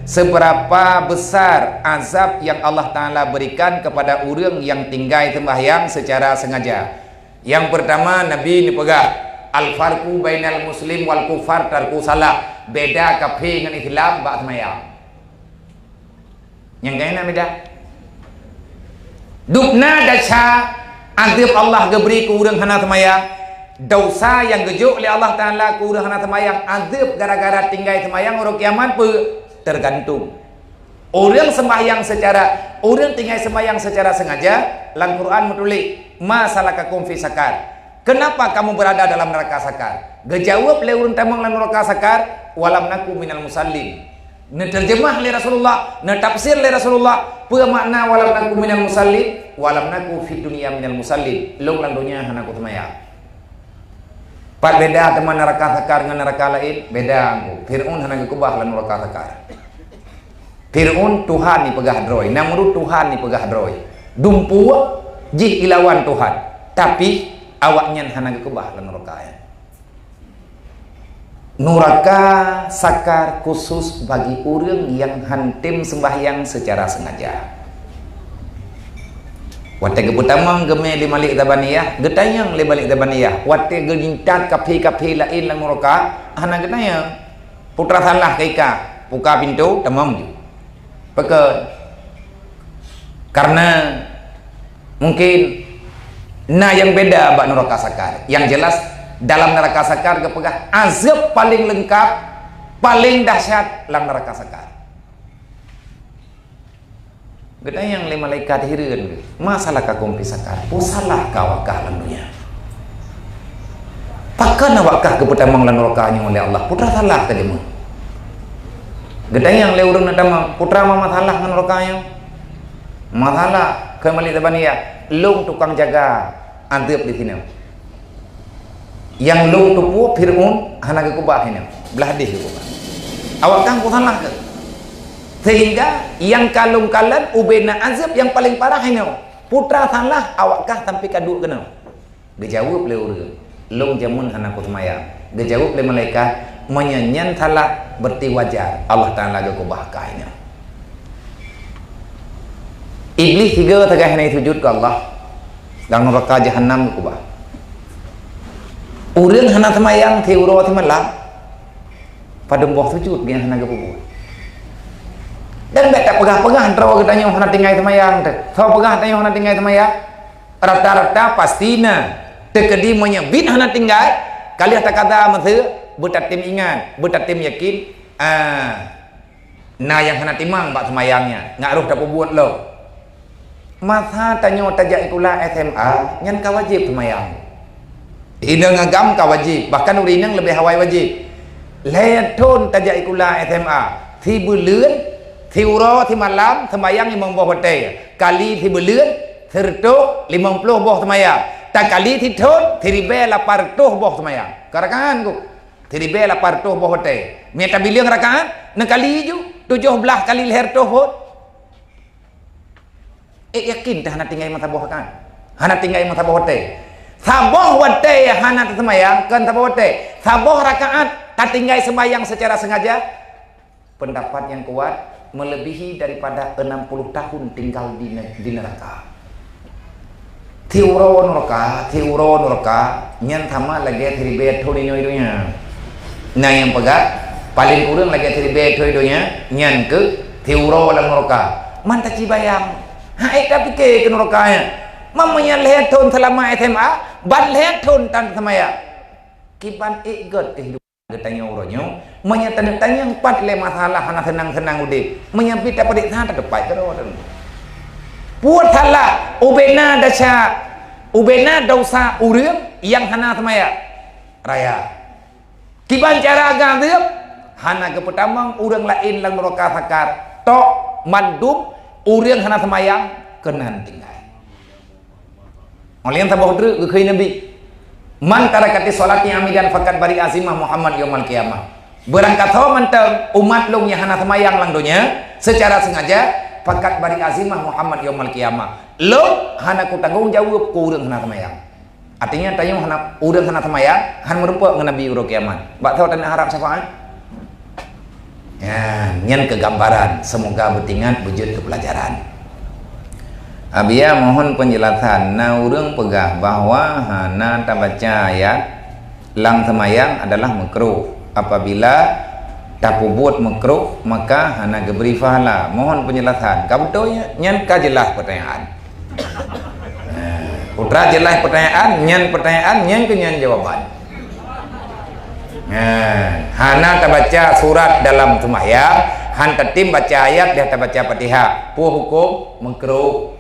seberapa besar azab yang Allah Taala berikan kepada ureueng nyang tinggai seumbahyang secara sengaja? Nyang peurtama, Nabi neupeugah, "Al-farqu bainal muslim wal kufar tarku shalah." Beda kafé ngon Islam bak seumayang. Nyang keuh na beda. Dubna desya azab Allah geubri keu ureueng hana seumayang. Dosa nyang geujok lé Allah Taala keu ureueng hana seumayang, azab gara-gara tinggai seumayang uroe kiamat peue? Tergantung. Ureueng seumbahyang seucara, ureueng tinggai seumbahyang seucara sengaja, lam Quran meutuléh, "Ma salakakum fi sakar?" Kenapa kamu berada dalam neraka Sakar? Geujaweueb lé ureueng tamong lam neraka Sakar, "Walam naku minal musallin." Neuteurjeumah lé Rasulullah, neutafsir lé Rasulullah, peue makna "Walam naku minal musallin"? "Walam naku fid dunya minal musallin." Lôn lam donya hana kuseumayang. Pat beda teuma neraka Sakar ngon neraka laén? Beda. Fir'aun hana geukeubah lam neraka Sakar. Fir'aun Tuhan ipeugah droe, Namrud Tuhan ipeugah droe. Dumpeue jih ilawan Tuhan, tapi awaknyan hana geukeubah lam neraka nyan. Nuraka Sakar khusus bagi ureueng nyang han tem seumbahyang seucara sengaja. Watèe geupeutamong geumè lé Malik Zabaniyah, geutanyong lé Malik Zabaniyah, watèe geuintat kafé-kafé laén lam nuraka, hana geutanyong. Peue teuma salah keu ikah, buka pintoe, tamong ju. Pakon? Karena mungkin na nyang beda bak nuraka Sakar. Yang jelas, dalam nuraka Sakar geupeugah azab paleng leungkap, paleng dahsyat lam nuraka Sakar. Geutanyong lé malaikat hireuen geuh, "Ma salakakum fi sakar?" Peue salah kah awak kah lam donya? Pakon awak kah geupeutamong lam nuraka nyoe lé Allah? Peue teuma salah kah jeuet? Geutanyong lé ureueng nyang tamong, "Peue teuma masalah ngon nuraka nyoe?" "Masalah," kheun Malik Zabaniyah, "lôn tukang jaga azab di sinoe." Nyang lôn teupeue Fir'aun hana geukeubah inoe, blaih deh geukeubah. Awak kah peue salah kah? Sehingga nyang ka lôn kalon ubena azab nyang paleng parah inoe. Peue teuma salah awak kah sampoe ka duek keunoe? Geujaweueb lé ureueng, "Lôn jameun hana kuseumayang." Geujaweueb lé malaikat, "Meunyoe nyan salah, berarti wajar Allah Taala geukeubah kah inoe." Iblih sigoe sagai hana sujud keu Allah, lam nuraka Jahannam geukeubah. Ureueng hana seumayang siuroe simalam, padum boh sujud geuh hana geupeubuet. Dan bèk tapeugah-peugah droe geutanyoe hana tinggai seumayang teuh. Soe peugah tanyoe hana tinggai seumayang? Rata-rata pasti na. Teukeudi meunyoe biet hana tinggai, ka lheueh takaza meuseue, beutatem ingat, beutatem yakin, ah, Na nyang hana timang bak seumayang nyan, ngat roh tapeubuet lom. Masa tanyoe tajak sikula S M A, nyan ka wajéb seumayang. Inong agam ka wajéb, bahkan ureueng inong leubeh awai wajéb. Lhèe thon tajak sikula S M A, sibuleuen, siuroe, simalam, seumayang limong boh watèe. Kali sibuleuen, sireutôh limong ploh boh seumayang. Takali sithon, siribèe lapan reutôh boh seumayang. Ka rakan ku. Siribèe lapan reutôh boh watèe. Meunyo tabileung rakaat, neukali ju, tujoh blaih kali lhèe reutôh phon. Ék yakin teuh hana tinggai meusaboh rakaat? Hana tinggai meusaboh watèe. Saboh watèe hana teuseumayang, kon saboh watèe. Saboh rakaat tatinggai seumayang seucara sengaja. Pendapat nyang kuat, meuleubèhi daripada enam puluh tahun tinggal di ne-, di neuraka. Siuroe nuraka, siuroe nuraka, nyan sama lagée siribée thon inoe donya. Na nyang peugah, paleng kureueng lagée siribée thon donya, nyan keuh siuroe lam nuraka. Man tacibayang, han ék tapike keu nuraka nyan. Man meunyoe lhée thon seulamat S M A, ban lhée thon tan seumayang. Kiban ék gét keuhidupan geutanyoe uroe nyoe, meunyoe taneuk tanyong pat lé masalah hana seunang-seunang udeb, meunyoe pih tapareksa tateupat keudroe teuh. Peue salah ubena desya, ubena desya ureuëng nyang hana seumayang raya? Kiban cara geuazeueb, hana geupeutamong ureuëng laén lam nuraka sakar, tok mandum ureuëng hana seumayang keunan tinggai. Óh lheueh saboh treuk geukheun Nabi, "Man taraka sholati amidan faqad bari'a zimmahu Muhammad yaumal qiyamah." Beurangkasoe mantong umat lôn nyang hana seumayang lam donya seucara seungaja, faqad bari'a zimmahu Muhammad yaumal qiyamah. Lôn hana kutanggong jaweueb keu ureuëng hana seumayang. Artinya, tanyoe hana, ureuëng hana seumayang, hana meurumpok ngon Nabi uroe kiamat. Bak soe taneuk harab syafaat? Nyan, nyan keuh gambaran, semoga beutingat beujeuet keu peulajaran. Abiya mohon penjelasan, na ureuëng peugah bahwa hana tabaca ayat lam seumayang adalah makruh. Apabila tapeubuet makruh, maka hana geubri pahala. Mohon penjelasan. Ka beutôi nyan? Nyan ka jeulaih peutanyaan. Nah, putra jeulaih peutanyaan, nyan peutanyaan, nyan keuh nyan jawaban. Nah, hana tabaca surat dalam seumayang, han tatem baca ayat, dah tabaca Fatihah. Peue huköm? Makruh.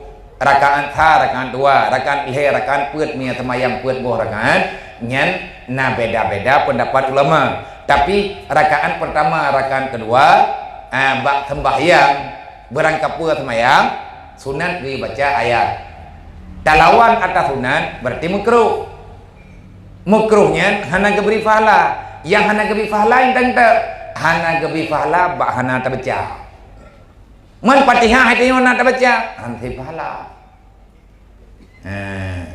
Rakaat sa, rakaat dua, rakaat lhée, rakaat peuet, meunyoe seumayang peuet boh rakaat, nyan na beda-beda peundapat ulama. Tapi rakaat peurtama, rakaat keudua, ah, bak seumbahyang beurangkapeue seumayang, sunat geubaca ayat. Talawan ata sunat, berarti makruh. Makruh nyan hana geubri pahala. Nyang hana geubri pahala nyang teuntèe, hana geubri pahala bak hana tabaca. Man Fatihah hai tanyoe na tabaca, han sép pahala. Nah,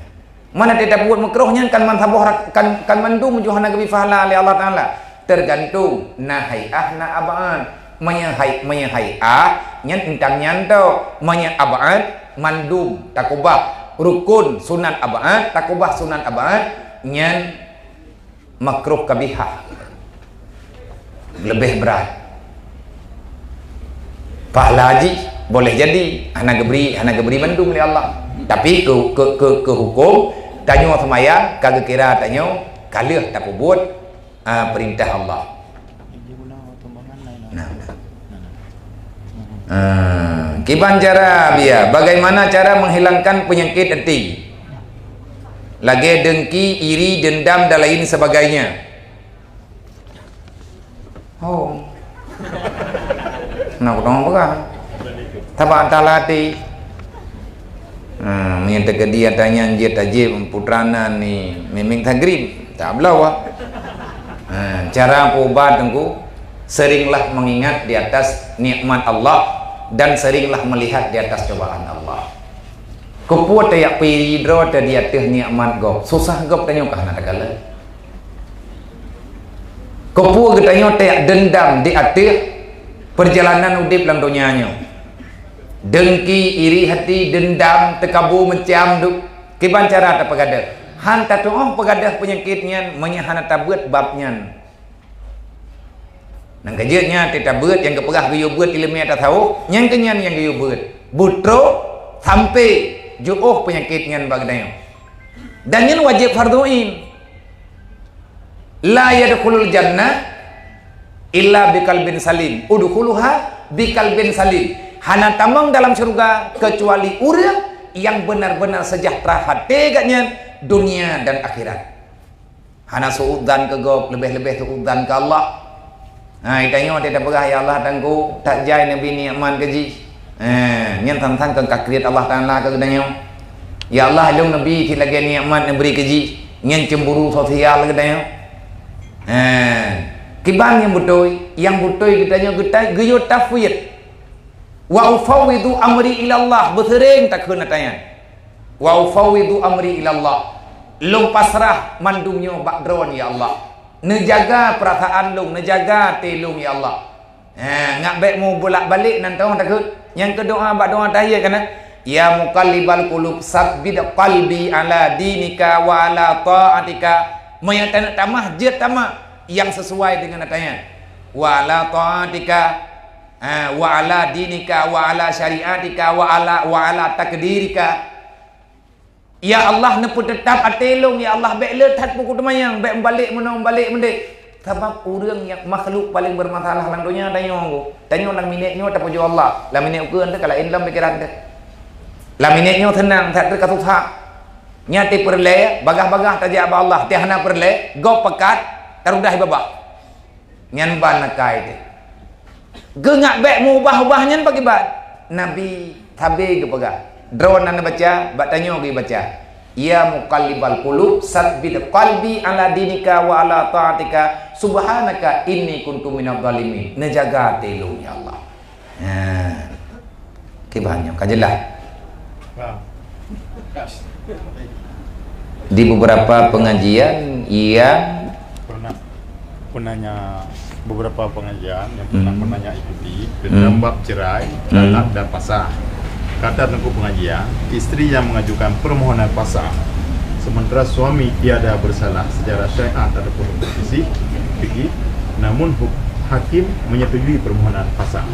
man até tabuet makruh nyan kan man saboh rak-, kan, kan mandum jih hana geubri pahala lé Allah Taala. Teugantung na hai'ah na ab'ad. Meunyoe hai-, meunyoe hai'ah nyan intan nyan tôh, meunyoe ab'ad mandum takubah, rukun sunat ab'ad takubah sunat ab'ad nyan makruh kabihah, leubeh brat. Pahala jih boleh jadi hana geubri, hana geubri mandum lé Allah. Tapi keu, keu, keu, keu huköm tanyoe seumayang ka geukira tanyoe ka lheueh tapeubuet, ah, peurintah Allah. Nah, nah. Ah, kiban cara biya, bagaimana cara menghilangkan penyakit hati? Lagée dengki, iri, dendam dan lain sebagainya. Oh. Nah, kutong peugah. Tabak talati. Ha, meunyoe teukeudi ata nyan jeuet tajép putra nan ni mimeng tagrib, tak bloe. Ha, cara peuubat teungku, seringlah mengingat di atas nikmat Allah dan seringlah melihat di atas cobaan Allah. Keupeue tajak piri droe teuh di ateueh nikmat gob, susah gob tanyoe ka hana takalon. Keupeue geutanyoe tajak dendam di ateueh peurjalanan udeb lam donya nyoe? Dengki, iri hati, dendam, teukabu, meucam, dum kiban cara tapeugadôh. Han tatuoh peugadôh peunyakét nyan meunyoe hana tabeuet bab nyan. Nyang keujeuet nyan teutabeuet nyang geupeugah geuyue beuet ileumèe tasawuf, nyan keuh nyan nyang geuyue beuet. Beutrok sampoe jiôh peunyakét nyan bak geutanyoe. Dan nyan wajéb fardhu ain. La yadkhulul jannah illa biqalbin salim. Udkhuluha biqalbin salim. Hana tamong dalam syeuruga keucuali ureuëng nyang beunar-beunar seujahteura até geuh nyan donya dan akhirat. Hana suudzan keu gob, leubeh-leubeh suudzan keu Allah. Ha, geutanyoe teupeugah, "Ya Allah, Teungku, that jai neubi nikmat keu jih." Eh, nyan sang-sang keu ka kriet Allah Taala keu geutanyoe. "Ya Allah, lôn neubi cit lagée nikmat neubri keu jih." Nyan cemburu sosial geutanyoe. Eh, kiban nyang beutôi, nyang beutôi geutanyoe geutai geuyue tafwid. "Wa ufawwidu amri ilallah," beuseuréng takheun ata nyan. "Wa ufawwidu amri ilallah." Lôn pasrah mandum nyoe bak Droen, ya Allah. Neujaga peurasaan lôn, neujaga até lôn, ya Allah. Ha, ngat bék meubolak-balik nan teuh takheun. Nyang keu doa bak doa tahiyat kana, Ya muqallibal qulub, tsabbit qalbi ala dinika wa ala ta'atika. Meunyo taneuk tamah, jeuet tamah nyang sesuai deungon ata nyan. Wa ala ta'atika, ha, wa ala dinika, wa ala syariatika, wa ala, wa ala takdirika. Ya Allah, neupeuteutap até lôn, ya Allah, bék le that puku teumanyong, bék meubalek meunoe, meubalek meudéh. Sabab ureuëng nyang makhluk paleng bermasalah lam donya tanyoe. Tanyoe lam minèt nyoe tapujoe Allah, lam minèt ukeue teuh ka laén lom pikiran teuh. Lam minèt nyoe seunang, that teuh ka susah. Nyan teuh peureulée, bagah-bagah tajak bak Allah, teuh hana peureulée, gob pakat, tarudah babah. Nyan ban nakai teuh. Geungak bék meuubah-ubah nyan pakiban. Nabi sabe geupeugah, droe na neubaca, bak tanyoe geubaca, "Ya muqallibal qulub, tsabbit qalbi ala dinika wa ala ta'atika, subhanaka inni kuntu minadh dhalimin." Neujaga até lôn, ya Allah. Ha. Kiban nyoe ka jelas. Faham. Di beberapa pengajian yang Pernah, pernahnya beberapa pengajian yang pernah, hmm, pernahnya ikuti tentang, hmm, bab cerai, hmm, talak dan pasah. Kata teungku pengajian, isteri yang mengajukan permohonan pasah, sementara suami tiada bersalah secara syariat ataupun hukum fisik, fikih, namun hu-, hakim menyetujui permohonan pasah.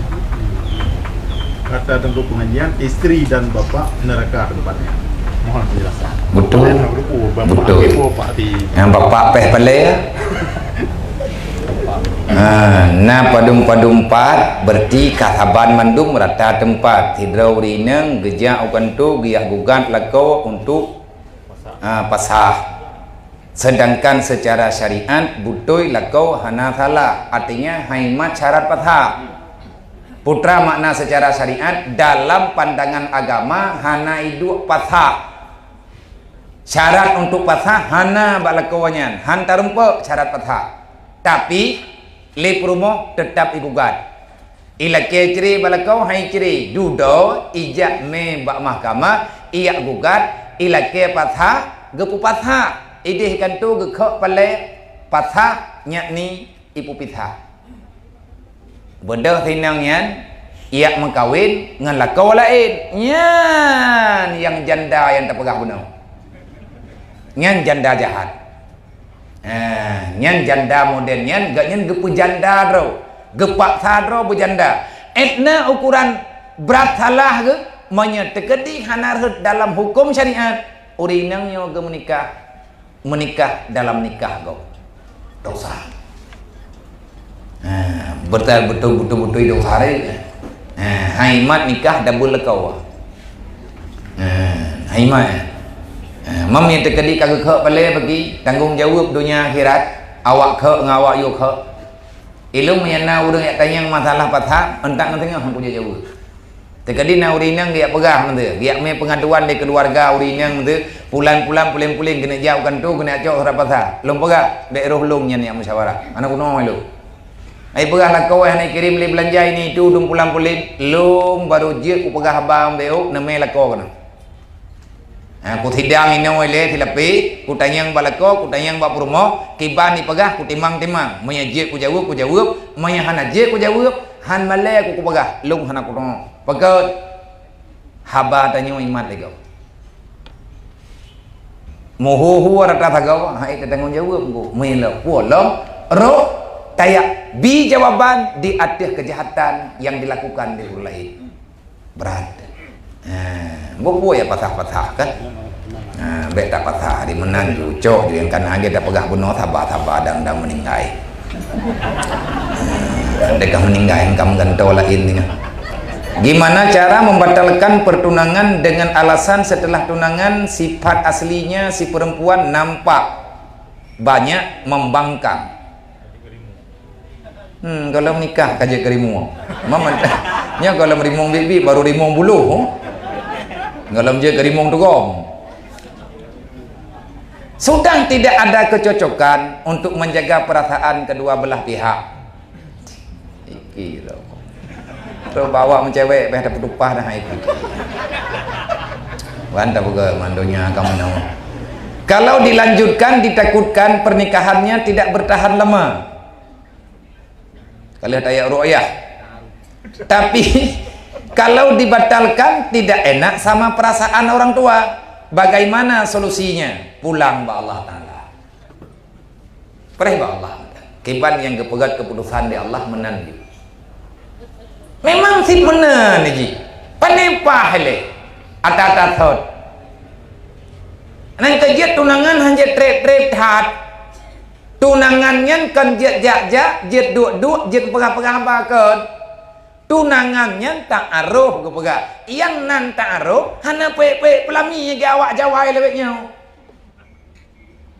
Kata teungku pengajian, isteri dan bapa neraka tempatnya. Mohon penjelasan. Betul. Betul. Nyang bapak péh palée. Ha, na padum-padum pat, berarti ka saban mandum rata teumpat. Sidroe ureuëng inong geujak u kantô geujak gugat lakoe untuk, ha, pasah. Sedangkan secara syariat beutôi lakoe hana salah, artinya hai mat syarat pasah. Putra makna secara syariat, dalam pandangan agama hana iduek pasah. Syarat untuk pasah hana bak lakoe nyan, han tarumpok syarat pasah. Tapi lé peurumoh teutap igugat. Ilakée cerai bak lakoe, hai cerai, dudoe ijak mé bak mahkamah, ijak gugat, ilakée pasah, geupeupasah, idéh kantô geukhok palée pasah, yakni ipeupisah. Beudôh sinong nyan, ijak meukawen ngon lakoe laén. Nyan nyang janda nyang tapeugah bunoe. Nyan janda jahat. Ha, nyan janda model nyan, gobnyan geupeujanda droe, geupaksa droe beujanda. Ét na ukuran brat salah geuh, meunyoe teukeudi hana rhot dalam huköm syariat, ureuëng inong nyoe geumeunikah, meunikah dalam nikah gob. Dosa. Ha, beutôi, beutôi, beutôi, beutôi dosa rhot. Ha, hai mat nikah dabeueng lakoe. Ha, hai mat. Ha, meunyoe teukeudi ka geukhok palée bagi tanggong jaweueb donya akhirat, awak khok ngon awak yue khok. Ilôn meunyoe na ureuëng jak tanyong masalah pasah, euntak ngon teungoh han kujak jaweueb. Teukeudi na ureuëng inong geujak peugah meunteuh, geujak mé peungaduan lé keuluwarga ureuëng inong meunteuh, pulan-pulan puléng-puléng keuneuk jak u kantô, keuneuk cok surat pasah. Lôn peugah, bék roh lôn nyan nyang musyawarah. Hana keunoe lôn. Ai peugah lakoe hana kirém lé beulanja ini itu dum pulan puléng, lôn barô jeuet kupeugah haba bék neumé lakoe keunoe. Ha, kusidang inoe ilée silapéh, kutanyong bak lakoe, kutanyong bak peurumoh, kiban ipeugah kutimang-timang. Meunyoe jeuet kujaweueb, kujaweueb, meunyoe hana jeuet kujaweueb, han malée ku kupeugah, lôn hana kuteurimong. Pakon? Haba tanyoe imat lé gob. Meuhu-hu rata sagoe, hai tatanggong jaweueb ku. Meuleuh pulo lom, roh tayak bi jawaban di ateueh keujahatan nyang dilakukan lé ureuëng laén. Brat. Ha, buet-buet ya pasah-pasah kan? Ha, bék tapasah, di meunan ju cok ju nyang kana lagée tapeugah bunoe saba-saba dan, dan meuninggai. Ha, deka meuninggai engka meugantoe laén dengan. Gimana cara membatalkan pertunangan dengan alasan setelah tunangan sifat aslinya si perempuan nampak banyak membangkang? Hmm, gohlom nikah ka jeuet keu rimueng. Maman, nyoe gohlom rimueng biet-biet, baru rimueng buluh. Gohlom jeuet keu rimueng tugom. Sudah tidak ada kecocokan untuk menjaga perasaan kedua belah pihak. Iki lho. Terus bawa meucewek, beh, tapeutupah dah itu. Wan tapeugah mandonya kamu nyawa. Kalau dilanjutkan, ditakutkan pernikahannya tidak bertahan lama. Kalau daya ruqyah. Tapi, Kalau dibatalkan, tidak enak sama perasaan orang tua. Bagaimana solusinya? Pulang bak Allah Taala. Preh bak Allah. Kiban nyang geupeugét keuputusan di Allah meunan jih. Memang sit meunan jih. Pane paih lé. Ata-ata thot. Nang keu jeuet tunangan han jeuet trép-trép that. Tunangan nyan kon jeuet jak-jak, jeuet duek-duek, jeuet peugah-peugah haba kon. Tunangan nyan ta'aruf geupeugah. Nyang nan ta'aruf hana peuék-peuék peulami geuh awak Jawa lawét nyoe.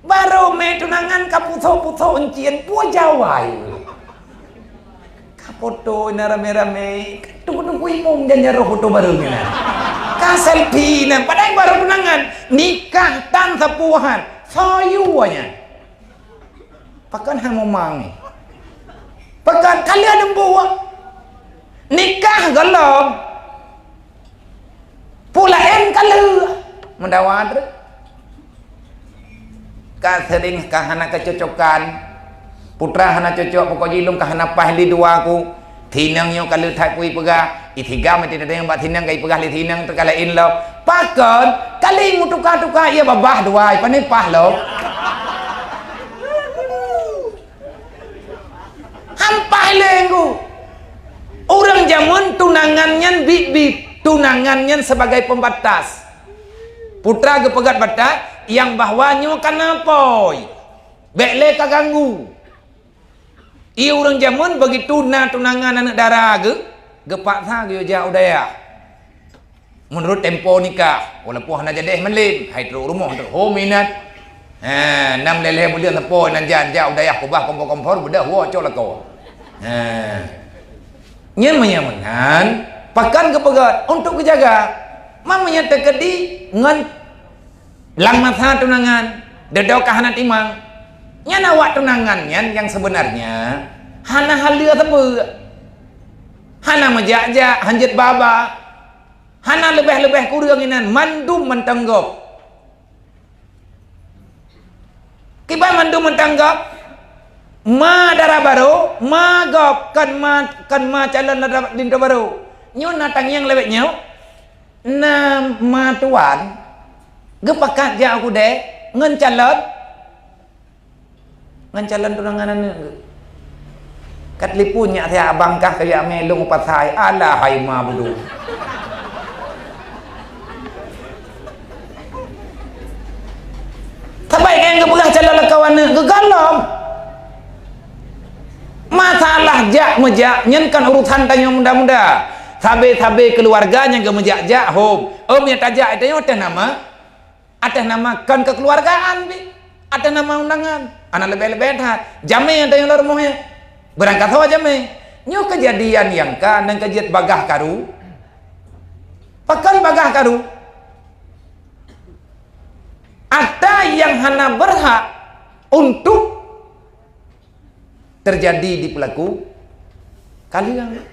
Barô mé tunangan ka pusok-pusok euncien peue Jawa. Ka foto na ramé-ramé, tunggu-tunggu imum dan jaroh foto barô nyan. Ka selfie na, padahai barô tunangan. Nikah tan sapuhan, soe yue nyan. Pakon hai mumang nyoe? Pakon ka lheueh dum buet? Nikah gohlom. Peue laén ka lheueh. Meudawa treuk. Ka seuring ka hana keucocokan. Putra hana cocok, pokok jih lôn ka hana paih lé dua ku. Tinong nyoe ka lheueh that peue jipeugah, isigam ati teudeung bak tinong ka jipeugah lé tinong teuka laén lom. Pakon? Ka lheueh meutuka-tuka ie babah dua, pane paih lom. Han paih lé ku. Ureuëng jameun tunangan nyan biet-biet, tunangan nyan sebagai pembatas. Putra geupeugét batas nyang bahwa nyoe ka na pôi. Bék lé ka ganggu. Ie ureuëng jameun begitu na tunangan aneuëk dara geuh, geupaksa geuyue jak u dayah. Meunurot tempo nikah, walaupun hana jadéh malem, hai trok rumoh trok ho minat. Ha, nam lhèe-lhèe buleuen leupô nan jan jak u dayah kubah kompor-kompor beudôh woe cok lakoe. Ha. Nyan meunyo meunan, pakon geupeugét untuk geujaga. Man meunyo teukeudi ngon Lam masa tunangan, dudoe ka hana timang. Nyan awak tunangan nyan nyang seubeunarnya hana haleue sapeue. Hana meujak-jak, hanjeuet baba. Hana leubeh-leubeh kureueng inan, mandum mantong gob. Kiban mandum mantong gob? Ma dara barô, ma gob, kon ma, kon ma calon dara linto barô. Nyoe na tangieng lawét nyoe. Na ma tuan geupakat jak u keudè ngon calon, ngon calon tunangan aneuëk geuh. Ka telepon nyak siat abang kah kajak mé lôn u pasai, alah hai ma budôk. Sabai nyang geupeugah calon lakoe aneuëk geuh gohlom. Masalah jak meujak nyan kon urusan tanyoe muda-muda. Sabe-sabe keuluwarga nyang geumeujak-jak hom. Ôm nyang tajak ateueh nama, ateueh nama kon keukeuluwargaan pih. Ateueh nama undangan. Hana leubeh-leubeh that. Jamé ateueh lôn rumoh nyan. Beurangkat ho jamé. Nyoe keujadian nyang ka nyang ka jeuet bagaih karu. Pakon bagaih karu? Ata nyang hana beurhak untuk teujadi di peulaku kaleueng.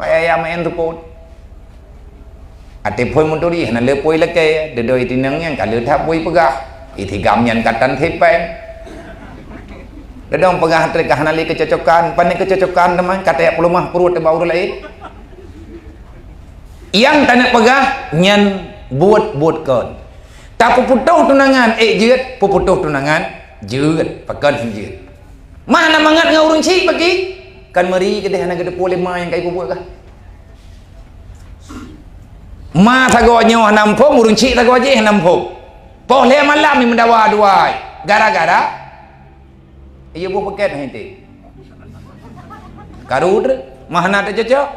Bak yaya maén teupot. Até phon meuturi hana le poi lakée, dudoe tinong nyan ka le that poi peugah. Itigam nyan ka tan sipeng. Dudoe peugah trek ka hana le keucocokan, pane keucocokan teuma ka tajak peuleumah pruet bak ureuëng laén. Nyang taneuk peugah nyan buet-buet kon. Tapeuputôh tunangan ék jeuet, peuputôh tunangan jeuet, pakon hana jeuet. Mah na mangat ngon ureuëng chik bagi, kan meuri keudeh hana geuteupeue lé ma nyang ka ipeubuet kah. Ma sagoe nyoe hana muphom, ureuëng chik sagoe jih hana muphom. Poh lhée malam ni meudawa duai, gara-gara iya boh paket hana iték. Karu treuk, mah hana teucocok.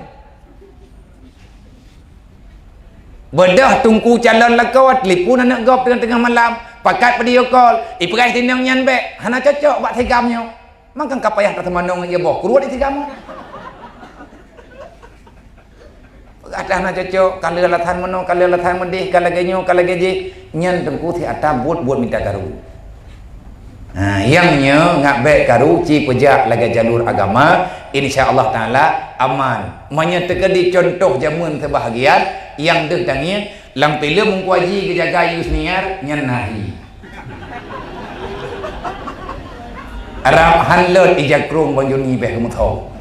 Beudôh teungku calon lakoe, telepon aneuëk gob teungoh-teungoh malam, pakat video call, ipeugah tinong nyan bék, hana cocok bak sigam nyoe. Mangkang ka payah taseumanong ngon ie boh kruet di sigam nyoe. Peugah dah hana cocok, ka le alasan meunoe, ka le alasan meudeh, ka lagée nyoe, ka lagée jih, nyan teungku si ata buet-buet mita karu. Ha, nyang nyoe ngat bék karu ci peujak lagée jalur agama, insya Allah Taala aman. Meunyoe teukeudi contoh jameun seubahagian nyang deuh tangieng, lam filem Teungku Aji geujaga Yusniar nyan nahi. Rab han lot ija krong Bang Joni béh geumeuthong.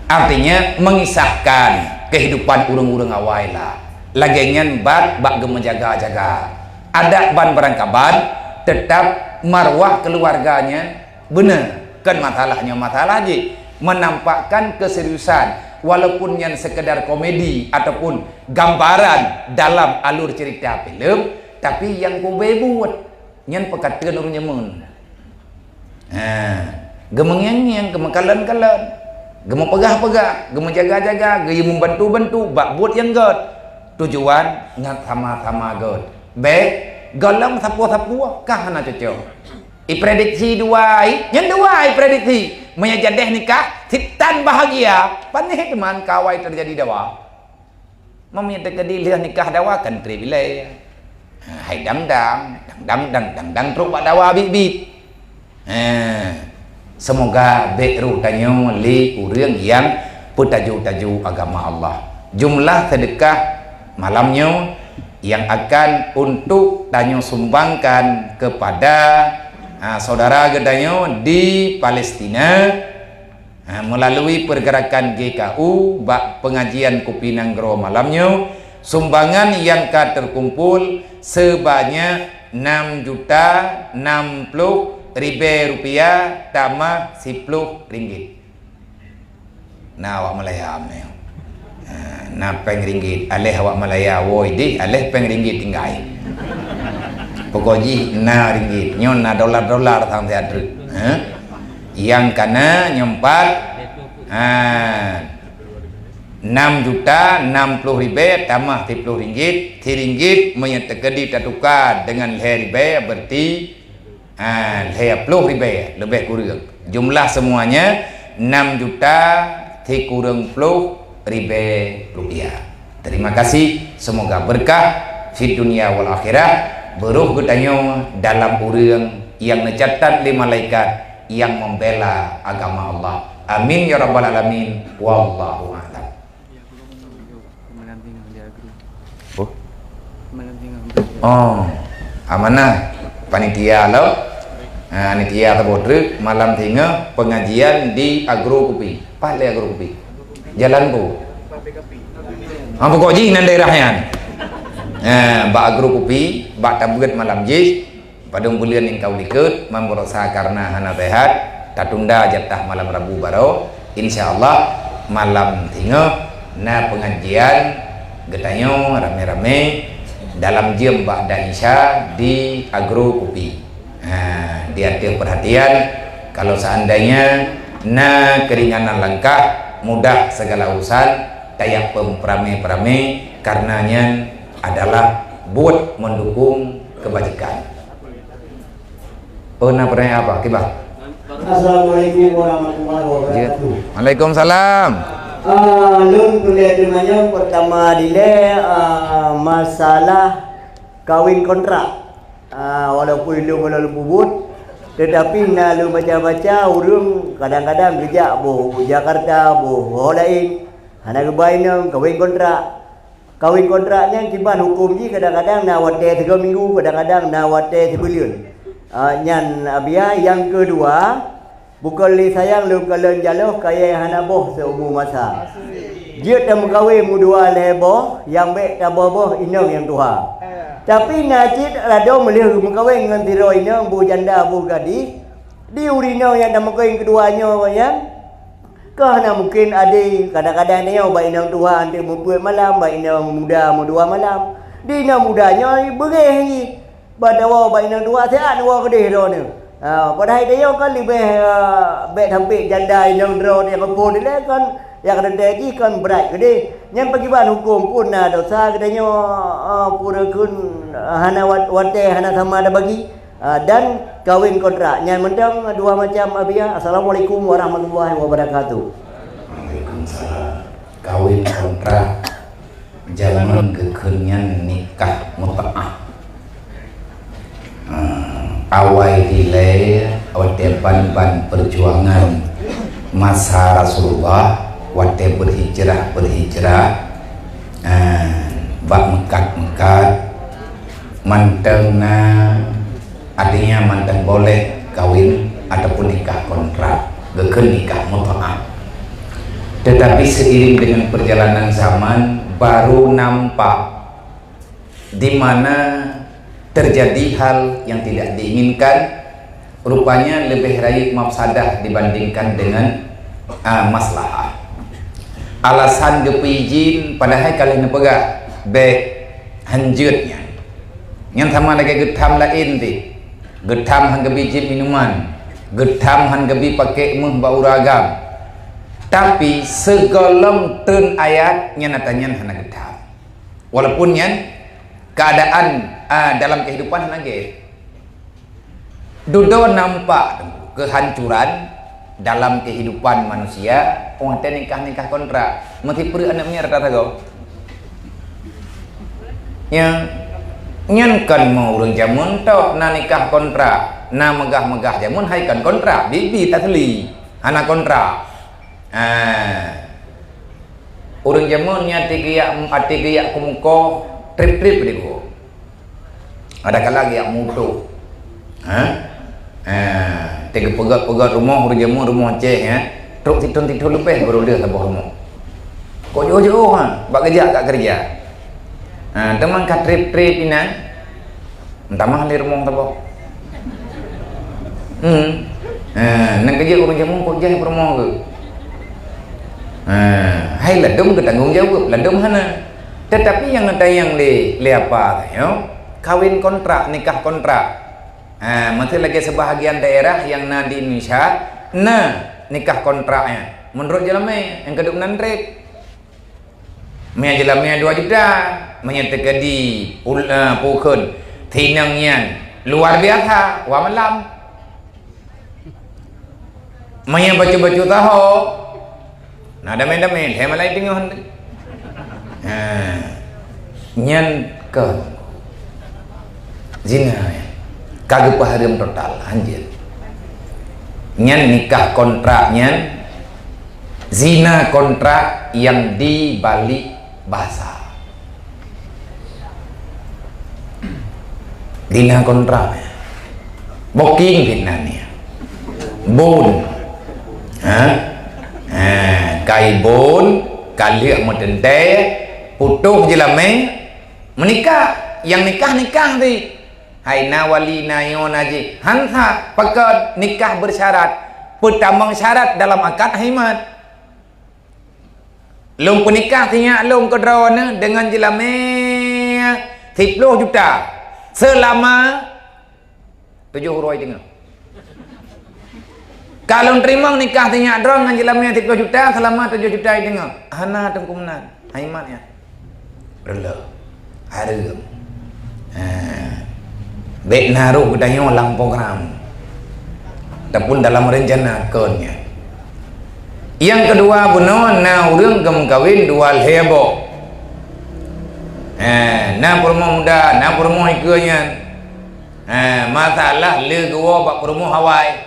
Artinya, mengisahkan kehidupan ureuëng-ureuëng awai lah. Lagée nyan bat bak geumeujaga-jaga. Adat ban barangkaban, tetap marwah keluarga nyan beuna. Kon masalah nyoe masalah jih, menampakkan keseriusan, walaupun nyan sekedar komedi ataupun gambaran dalam alur cerita filem, tapi nyang kubé buet. Nyan peukateun ureuëng jameun. Ha, geumeungieng-ngieng, geumeukalon-kalon, geumeupeugah-peugah, geumeujaga-jaga, geuyue meubantu-bantu bak buet nyang gét. Tujuan ngat sama-sama gét. Bék, gohlom sapeue-sapeue ka hana cocok. Iprediksi dua, nyan dua iprediksi. Meunyoe jadeh nikah, sitan bahagia, panéh teuma kawai teujadi dawa. Meunyoe teukeudi lheueh nikah dawa kan treb ilée. Ha, hai dangdang, dangdang, dang, dangdang trok bak dawa biet-biet. Ha, seumoga bék roh tanyoe lé ureuëng nyang peutaju-taju agama Allah. Jumlah seudeukah malam nyoe nyang akan untuk tanyoe sumbangkan kepada, ha, saudara geutanyoe di Palestina, ha, melalui pergerakan G K U bak pengajian Kupi Nanggroe malam nyoe, sumbangan nyang ka terkumpul sebanyak enam juta enam puluh ribée rupiah tamah siploh ringgit. Na awak Malaya mé. Ha, na péng ringgit, aléh awak Malaya woe deh, aléh péng ringgit tinggai. Pokok jih na ringgit, nyoe na dolar-dolar sang siat treuk. Ha? Nyang kana nyoe pat, ha, enam juta enam puluh ribée tamah siploh ringgit, siringgit meunyoe teukeudi tatuka deungon lhée ribée, berarti, ha, lhée ploh ribée leubeh kureueng. Jumlah semuanya enam juta sikureueng ploh ribée rupiah. Terima kasih, semoga berkah fid dunya wal akhirah, beuroh geutanyoe dalam ureuëng nyang neucatat lé malaikat nyang membela agama Allah. Amin ya rabbal alamin. Wallahu a'lam. Oh. Oh. Amanah panitia lo. Ha, panitia saboh treuk malam singoh pengajian di Agro Kupi. Pat lé Agro Kupi? Jalan pu. Ha, pokok jih nan daerah nyan. Ha, bak Agro Kupi, bak tabeuet malam jih. Padum buleuen nyang ka u likot, man beurasa karena hana sehat, tatunda jatah malam Rabu baroe. Insya Allah, malam singoh na pengajian geutanyoe ramé-ramé dalam jeuem bak dan Isya di Agro Kupi. Ha, di ateueh perhatian, kalau seandainya na keringanan langkah, mudah segala urusan, tajak peuramé-peramé, karena nyan adalah buet mendukung kebajikan. Oh, na peureulée apa? Kiban. Assalamualaikum warahmatullahi wabarakatuh. Waalaikumsalam. Ah, lôn peureulée teumanyong pertama dilée, ah, masalah kawin kontrak. Ah, walaupun lôn belum peubuet, tetapi na lôn baca-baca, ureuëng kadang-kadang geujak boh u Jakarta, boh ho laén, hana geuba inong, kawin kontrak. Kawin kontrak nyan kiban huköm jih, kadang-kadang na watée sigoe minggu, kadang-kadang na watée sibuleuen. Ah, nyan, ah, biya. Nyang keudua, bukon lé sayang lôn kalon jaloh kayée hana boh seumu masa. Jeuet tameukawen meudua lhée boh, nyang bék taboh-boh inong nyang tuha. Tapi na cit ladôm lheueh meukawen ngon sidroe inong, boh janda boh gadih, di ureuëng inong nyang tameukawen keudua nyoe nyan, Ka hana mungken adé, kadang-kadang nyoe bak inong tuha anteuk meupeuet malam, bak inong muda meudua malam. Di inong muda nyoe beureh jih, ban tawoe bak inong tuha siat woe keudeh droeneuh. Ha, padahai tanyoe kan leubeh, ha, bék sampé janda inong droe nyang keuphon ilée kan, nyang teuntée jih kan brat keudeh. Nyan pakriban huköm pun na desya geutanyoe, ha, pura kheun, ha, hana wat-, watée hana sama tabagi. Ah, dan kawin kontrak. Nyan mantong dua macam, Abiya. Assalamualaikum warahmatullahi wabarakatuh. Waalaikumsalam. Kawin kontrak, jameun geukheun nyan nikah mut'ah. Ah, awai dilée, watée ban-ban perjuangan masa Rasulullah, watée berhijrah-berhijrah, ah, bak meukat-meukat, mantong na Artinya, mantong boleh kawin ataupun nikah kontrak, geukheun nikah mut'ah. Tetapi seiring dengan perjalanan zaman, baru nampak di mana terjadi hal yang tidak diinginkan, rupanya lebih rayeuk mafsadah dibandingkan dengan, ah, maslahah. Alasan geupeuijin padahai ka lheueh neupeugah, bèk, hanjeuet nyan. Nyan sama lagèe geutham laén teuh. Geutham han geubi jieb minuman, geutham han geubi pakèk méuh bak ureueng agam. Tapi sigohlom treun ayat nyan ata nyan hana geutham. Walaupun nyan keuadaan, ah, dalam kehidupan hana gèt. Dudoe nampak keuhancuran dalam kehidupan manusia, 'oh watèe nikah-nikah kontrak. Meusipreuk aneuk miet rata sagoe. Ya, nyan kon meu ureueng jameun tok na nikah kontrak, na meugah-meugah jameun hai kon kontrak, biet-biet asli, hana kontrak. Ah. Ureueng jameun nyan até geujak, até geujak keu mukoh, trép-trép di gua. Ada kala geujak muto. Ha? Ha, até geupeugöt-peugöt rumoh ureueng jameun rumoh Aceh, ya. Trok sithon-sithon leubeh baru lheueh saboh rumoh. Kok jiôh-jiôh, ha, bak geujak kat keureuja. Ha, teuma ka trép-trép inan. Meutamah lé rumoh saboh. Hmm. Ha, nyan keuh jeuet ureueng jameun kok jai peurumoh geuh. Ha, hai ladôm geutanggong jaweueb, ladôm hana. Tetapi nyang neutanyong lé, lé apa tanyoe, kawin kontrak, nikah kontrak. Ha, meusé lagèe seubahagian daerah nyang na di Indonesia, na nikah kontrak nyan. Meunurot jeulamé, nyang keudeuh nan trép. Meunyoe jeulamé dua juta, meunyoe teukeudi ul-, eh, peue kheun, sinong nyan luar biasa, wa malam. Meunyoe bacut-bacut taho, na damé-damé, lhèe malai teungoh. Ha, nyan keuh. Zina, ya. Ka geupeuhareuem total, hanjeuet. Nyan nikah kontrak nyan, zina kontrak nyang di balik basa. Zina kontrak, ya. Booking fitnah ni. Bôn. Ha? Ha, kai bôn, ka lheueh meuteuntèe, putôh jeulamé, Meunikah, nyang nikah-nikah teuh. Hai na wali na nyoe na jih. Han that, pakon nikah bersyarat. Peutamong syarat dalam akad hai mat. Lôn peunikah sinyak lôn keudroe neuh deungon jeulamé siploh juta. Seulama Tujoh uroe teungoh. Ka lôn teurimong nikah sinyak droe ngon jeulamé siploh juta, seulama tujoh juta teungoh. Hana teungku meunan. Hai mat nyan. Reuloh. Hareuem. Ha. Bèk na rôh geutanyoe lam program. Ataupun dalam rencana kon nyan. Nyang keudua bunoe na ureueng geumeukawen dua lhèe boh. Ha, na peurumoh muda, na peurumoh ikeue nyan. Ha, masalah le geuwoe bak peurumoh awai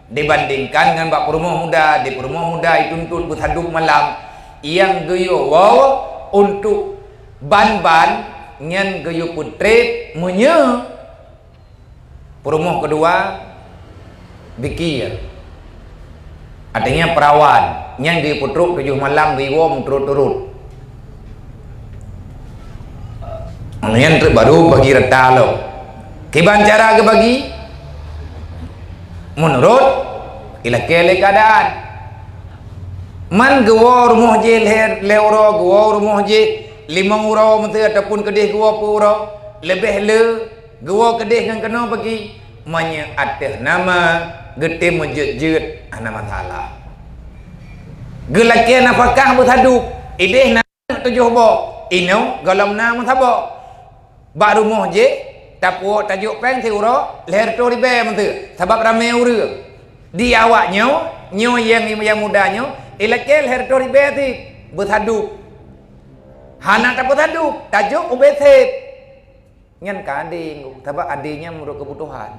dibandingkan ngon bak peurumoh muda, di peurumoh muda jituntut beusadub malam, nyang geuyue woe untuk ban-ban nyan geuyue peutrép meunyoe peurumoh keudua bikir. Artinya perawan nyang geupeutrok tujoh malam geuwoe meuturot-turot. Nyan teuk baru bagi rata lom. Kiban cara geubagi? Meunurot ilakée lé keuadaan. Man geuwoe rumoh jih lhée, lhée uroe, geuwoe rumoh jih limong uroe meuseu ataupun keudeh geuwoe peuet uroe, leubeh le geuwoe keudeh ngon keunoe bagi, meunyoe ateueh nama geutem meujeuet-jeuet hana masalah. Geulakée nafakah beusadub, ideh na tujoh boh, inoe gohlom na meusaboh. Bak rumoh jih tapuwoe tajok péng siuroe lhée reutôh ribée meuseu, sabab ramé ureuëng. Di awak nyoe, nyoe nyang, nyang muda nyoe, ilakée lhée reutôh ribée cit beusadub. Hana tapeusadub, tajok ubé sép. Nyan ka adé, sabab adé nyan meunurot keubutuhan.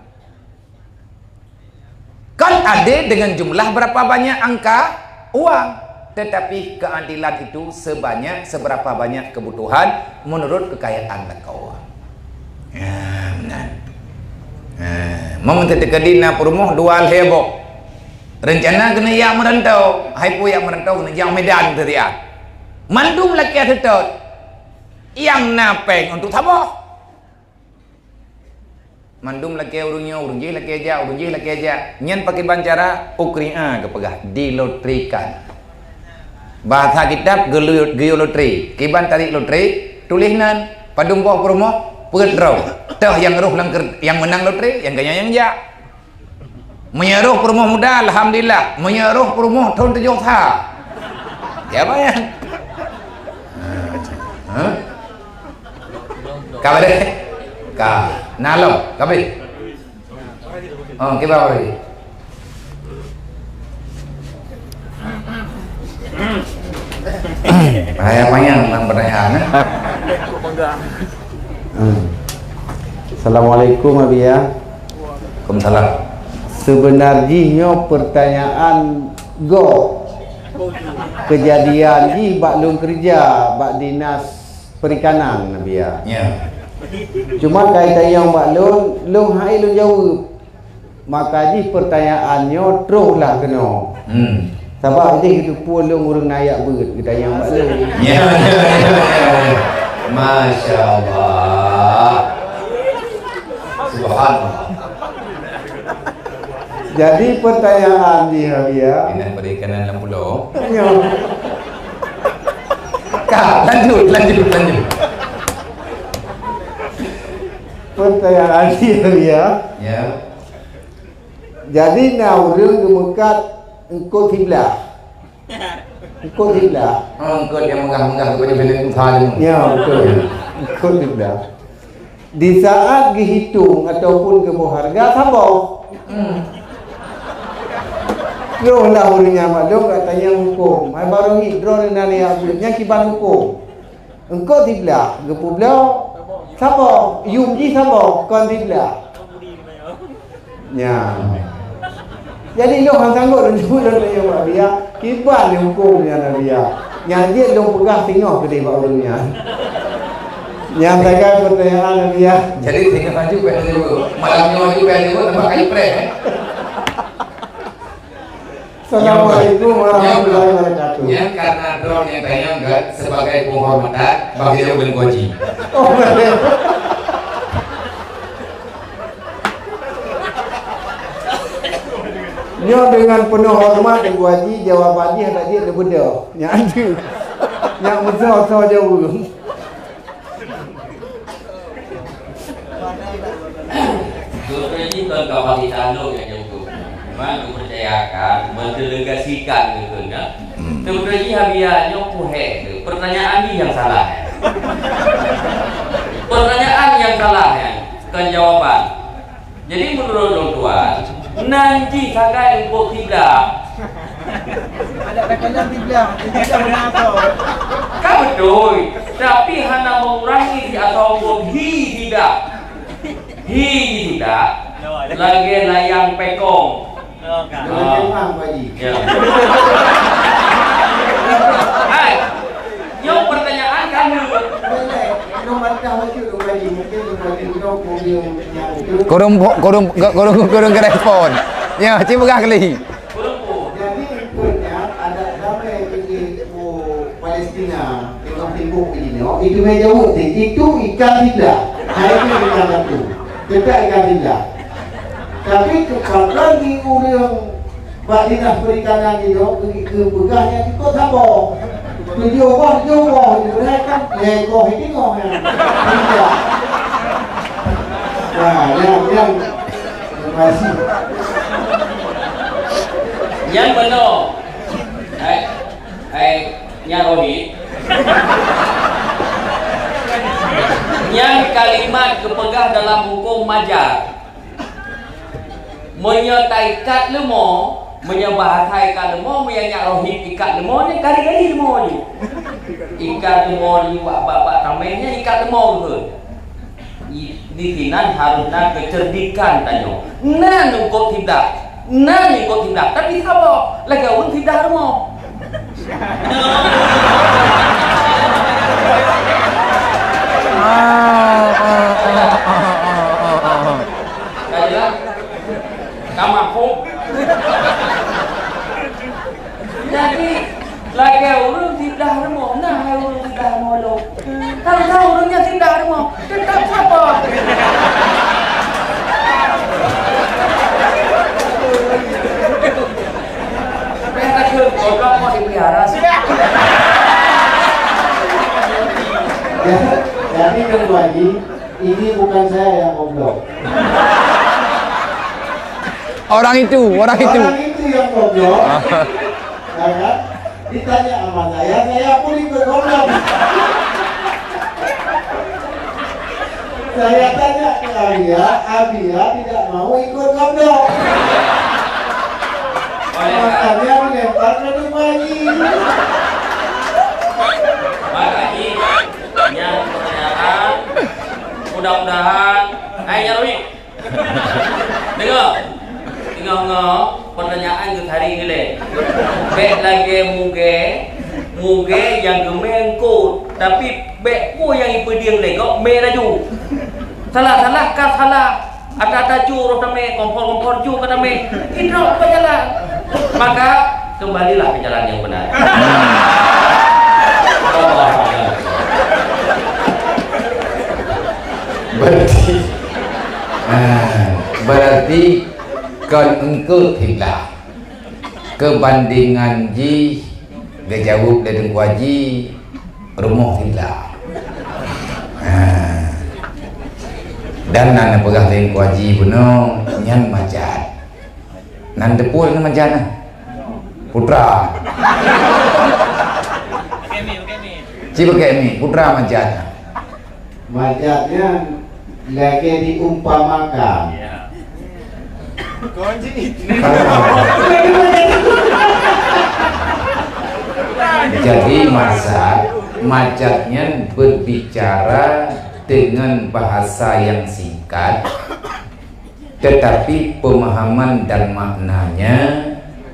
Kan adé dengan jumlah berapa banyak angka uang, tetapi keadilan itu sebanyak seberapa banyak kebutuhan menurut kekayaan lakoe. Ya, meunan. Ha, meunyoe teukeudi na peurumoh dua lhée boh. Reuncana keuneuk jak meurantau, hai peue jak meurantau keuneuk jak Medan teuh siat. Mandum lakée seutôt. Nyang na péng untuk saboh. Mandum lakée ureuëng nyoe, ureuëng jih lakée jak, ureuëng jih lakée jak. Nyan pakriban cara ukri'a geupeugah, dilotrikan. Bahasa kitab geulu-, geulotri. Kiban tarék lotri, tuléh nan, padum boh peurumoh, peuet droe. Toh nyang roh lam ker-, nyang meunang lotri, nyang ganya nyang jak. Meunyoe roh peurumoh muda, alhamdulillah. Meunyoe roh peurumoh thon tujoh sa. Ya, Pak, ya? Hah? Ka beuréh? Ka. Na lom, ka beuréh? Oh, kiban beuréh. Bahaya panyang dalam pertanyaan, eh? Hmm. Assalamualaikum, Abiya. Waalaikumsalam. Seubeuna jih nyoe peurtanyaan gob. Keujadian jih bak lôn keureuja bak dinas perikanan, Abiya. Ya. Cuma kai tanyong bak lôn, lôn hai lôn jaweueb. Maka jih peurtanyaan nyoe troh lah keunoe. Hmm. Sabab ideh geuteupeue lôn ureuëng na jak beuet, geutanyong bak lôn. Ya, ya, ya, ya. Masya Allah. Subhanallah. Jadi peurtanyaan jih, Abiya. Dinas perikanan lam pulo. Ya. Ka, lanjut, lanjut, lanjut. Peurtanyaan jih, Abiya. Ya. Jadi na ureuëng geumeukat eungkôt siblah. Eungkôt siblah. Oh, eungkôt nyang meugah-meugah, bukan nyang pendek, bukan. Ya, betul. Eungkôt siblah. Di saat geuhitong ataupun geuboh hareuga, saboh. Hmm. Troh lah ureuëng nyan maklum, ka tanyong hukôm. Hai barô ngieng, droeneuh na neujak beuet, nyan kiban hukôm. Eungkôt siblah, geupeubloe saboh, yum jih saboh, kon siblah. Nyan. Jadi lôn hana sanggob lôn jaweueb lôn tanyong bak Abiya, kiban lé hukôm nyan Abiya. Nyan jeuet lôn peugah singoh keudeh bak ureuëng nyan. Nyan sagai peurtanyaan Abiya. Jadi singoh laju bèk jaweueb. Malam nyoe laju bèk jaweueb, nampak kayu preh, eh? Assalamualaikum warahmatullahi wabarakatuh. Nyan karena droeneuh nyang tanyong kan sebagai penghormatan bagi ureuëng gaji. Oh, betul. Nyoe dengan penuh hormat dan gaji, jawaban jih hana jeuet leubeh dah. Nyan jeuet. Nyan meusoe-soe jaweueb. Geupeue jih kon kapasitas lôn nyang jeuet. Memang geupercayakan, mendelegasikan gitu kan. Hmm. Geupeue jih Abiya nyoe puhèe tu. Pertanyaan ni yang salah, ya. Pertanyaan yang salah, ya. Bukan jawaban. Jadi, menurut lôn tuan, nan jih sagai eungkôt siblah. Ada takalan siblah, siblah beuna apa? Ka beutôi, tapi hana mengurangi siasoe eungkôt hi siblah. Hi siblah, lagèe layang pekong. Oh, ka. Dengan memang, Pak Haji. Ya. Hai, nyoe pertanyaan kamu. Boleh, belum ada macam tu, Pak Haji. Mungkin Pak Haji udah problem yang itu. Kurang, kurang, kurang, kurang, kurang ke respon. Ya, cuba kah kali. Jadi, rupanya ada damai pergi ke Palestina, tengok tembok ke sini. Oh, itu meja putih. Itu ikan tidak. Nah, itu ikan satu. Tetap ikan tidak. Tapi kepala di urang bak dinas perikanan di dok, ke peugah yang ikut sapo. Tujuh boh, tujuh boh, itu kan, eh, boh itu boh, ya. Tidak. Nah, yang, yang, Nyan meunoe. Hai, hai, nyan Rohit. Nyan kalimat geupeugah dalam hukôm majar. Meunyoe taikat leumo, meunyoe bahasa ikat leumo, meunyoe nyak Rohit ikat leumo, nyan kali-kali leumo nyoe. Ikat leumo nyoe bak, bak, bak tameng nyan ikat leumo keuh. Di sinan harôh na keuceurdikan tanyoe. Na eungkôt siblah, na eungkôt siblah, tapi saboh, lagèe ureueng siblah rumoh. Ka jelas? Ka mahfum? Jadi, Teungku Haji, ini bukan saya yang goblok. Orang itu, orang itu. Orang itu yang goblok. Ya kan? Ditanya sama saya, saya pun ikut goblok. Saya tanya ke Abiya, Abiya tidak mau ikut goblok. Makanya dilempar ke Teungku Haji. Makanya Nyan pertanyaan, mudah-mudahan, hai Nyarwi. Dengar. Dengar-dengar pertanyaan geutari geulée. Bék lagée mugée, mugée nyang geumé eungkôt, tapi bék peue nyang ipeudieng lé gob mé laju. Salah-salah ka salah. Ata-ata ju roh tamé, kompor-kompor ju ka tamé. Indrok ke jalan. Maka, kembalilah ke jalan yang benar. Berarti, ah, berarti kon eungkôt hiblah. Keubandingan jih geujaweueb lé Teungku Haji, rumoh hila. Ha. Dan na neupeugah lé Teungku Haji bunoe nyan majat. Nan teupeue na majat na? Putra. Ci beuke mi, putra majat na. Majat nyan lagée diumpamakan. Ya. Jadi, masa majat nyan berbicara dengan bahasa yang singkat, tetapi pemahaman dan maknanya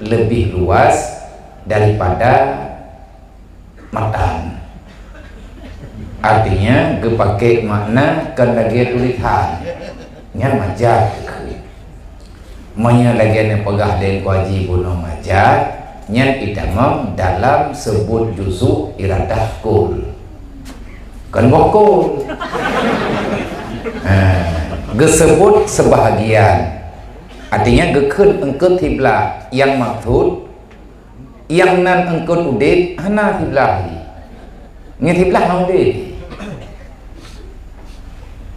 lebih luas daripada matan. Artinya, geupakée makna kon lagée tulésan. Nyan majat. Meunyoe lagée neupeugah lé Teungku Haji bunoe majat, nyan itamong dalam seubut juzuk iradah kul. Kon boh kul. Ha, geuseubut seubahagian. Artinya, geukheun eungkôt hiblah nyang maksud Nyang nan eungkôt udeb hana siblah jih. Nyan siblah hana udeb.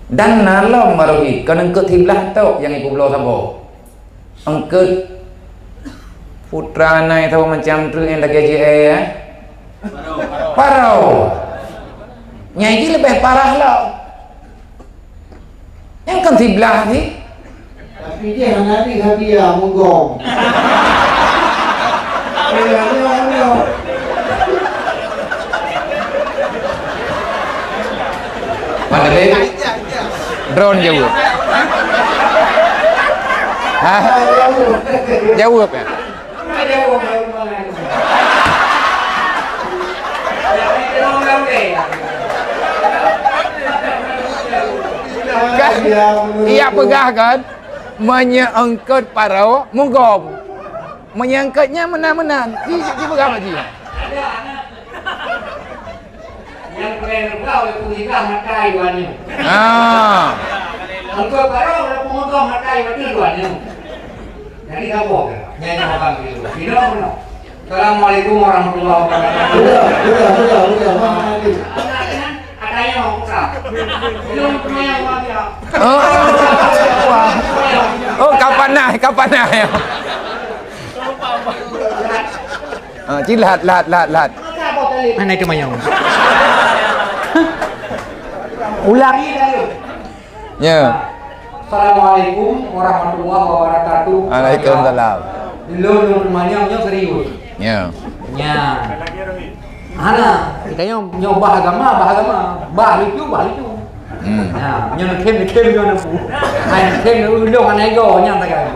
Dan na lom baroe jih, kon eungkôt siblah tok nyang ipeubloe saboh. Eungkôt putra na saboh macam treuk nyang lagée jih, eh, ya? Parau. Nyang jih leubeh parah lom. Nyang kan siblah jih. Tapi jih hana di hadiah mugom. Iya, iya, iya. Mana, Beb? Drone jaweueb. Hah? Jaweueb, ya? Kan, iya peugah kan, meunyoe eungkôt parau mugom, meunyoe eungkôt nyan meunan-meunan. Ci, ci peugah bak jih. Nyang peureulée neupeugah oleh peunghibah mata iwan nyoe. Ah. Engkau barang oleh peunghibah mata iwan nyoe dua nyoe. Jadi saboh ke? Nyan nyoe abang gitu. Sinoe meunoe. Assalamualaikum warahmatullahi wabarakatuh. Udah, udah, udah, udah. Mana tadi? Ada yang mau buka. Belum punya yang mau dia. Oh. Oh, kapan nah, kapan nah. Ah, ci lhat, lhat, lhat, lhat. Mana itu mayang? Ulang. Ya. Assalamualaikum warahmatullahi wabarakatuh. Waalaikumsalam. Lôn, lôn manyang nyoe serius. Ya. Nya. Hana, kita nyoe, nyoe bah agama, bah agama. Bah lucu, bah lucu. Hmm. Nah, nyoe neukhém, neukhém nyoe neupu. Hai neukhém, ulông aneuk goe nyang tagai.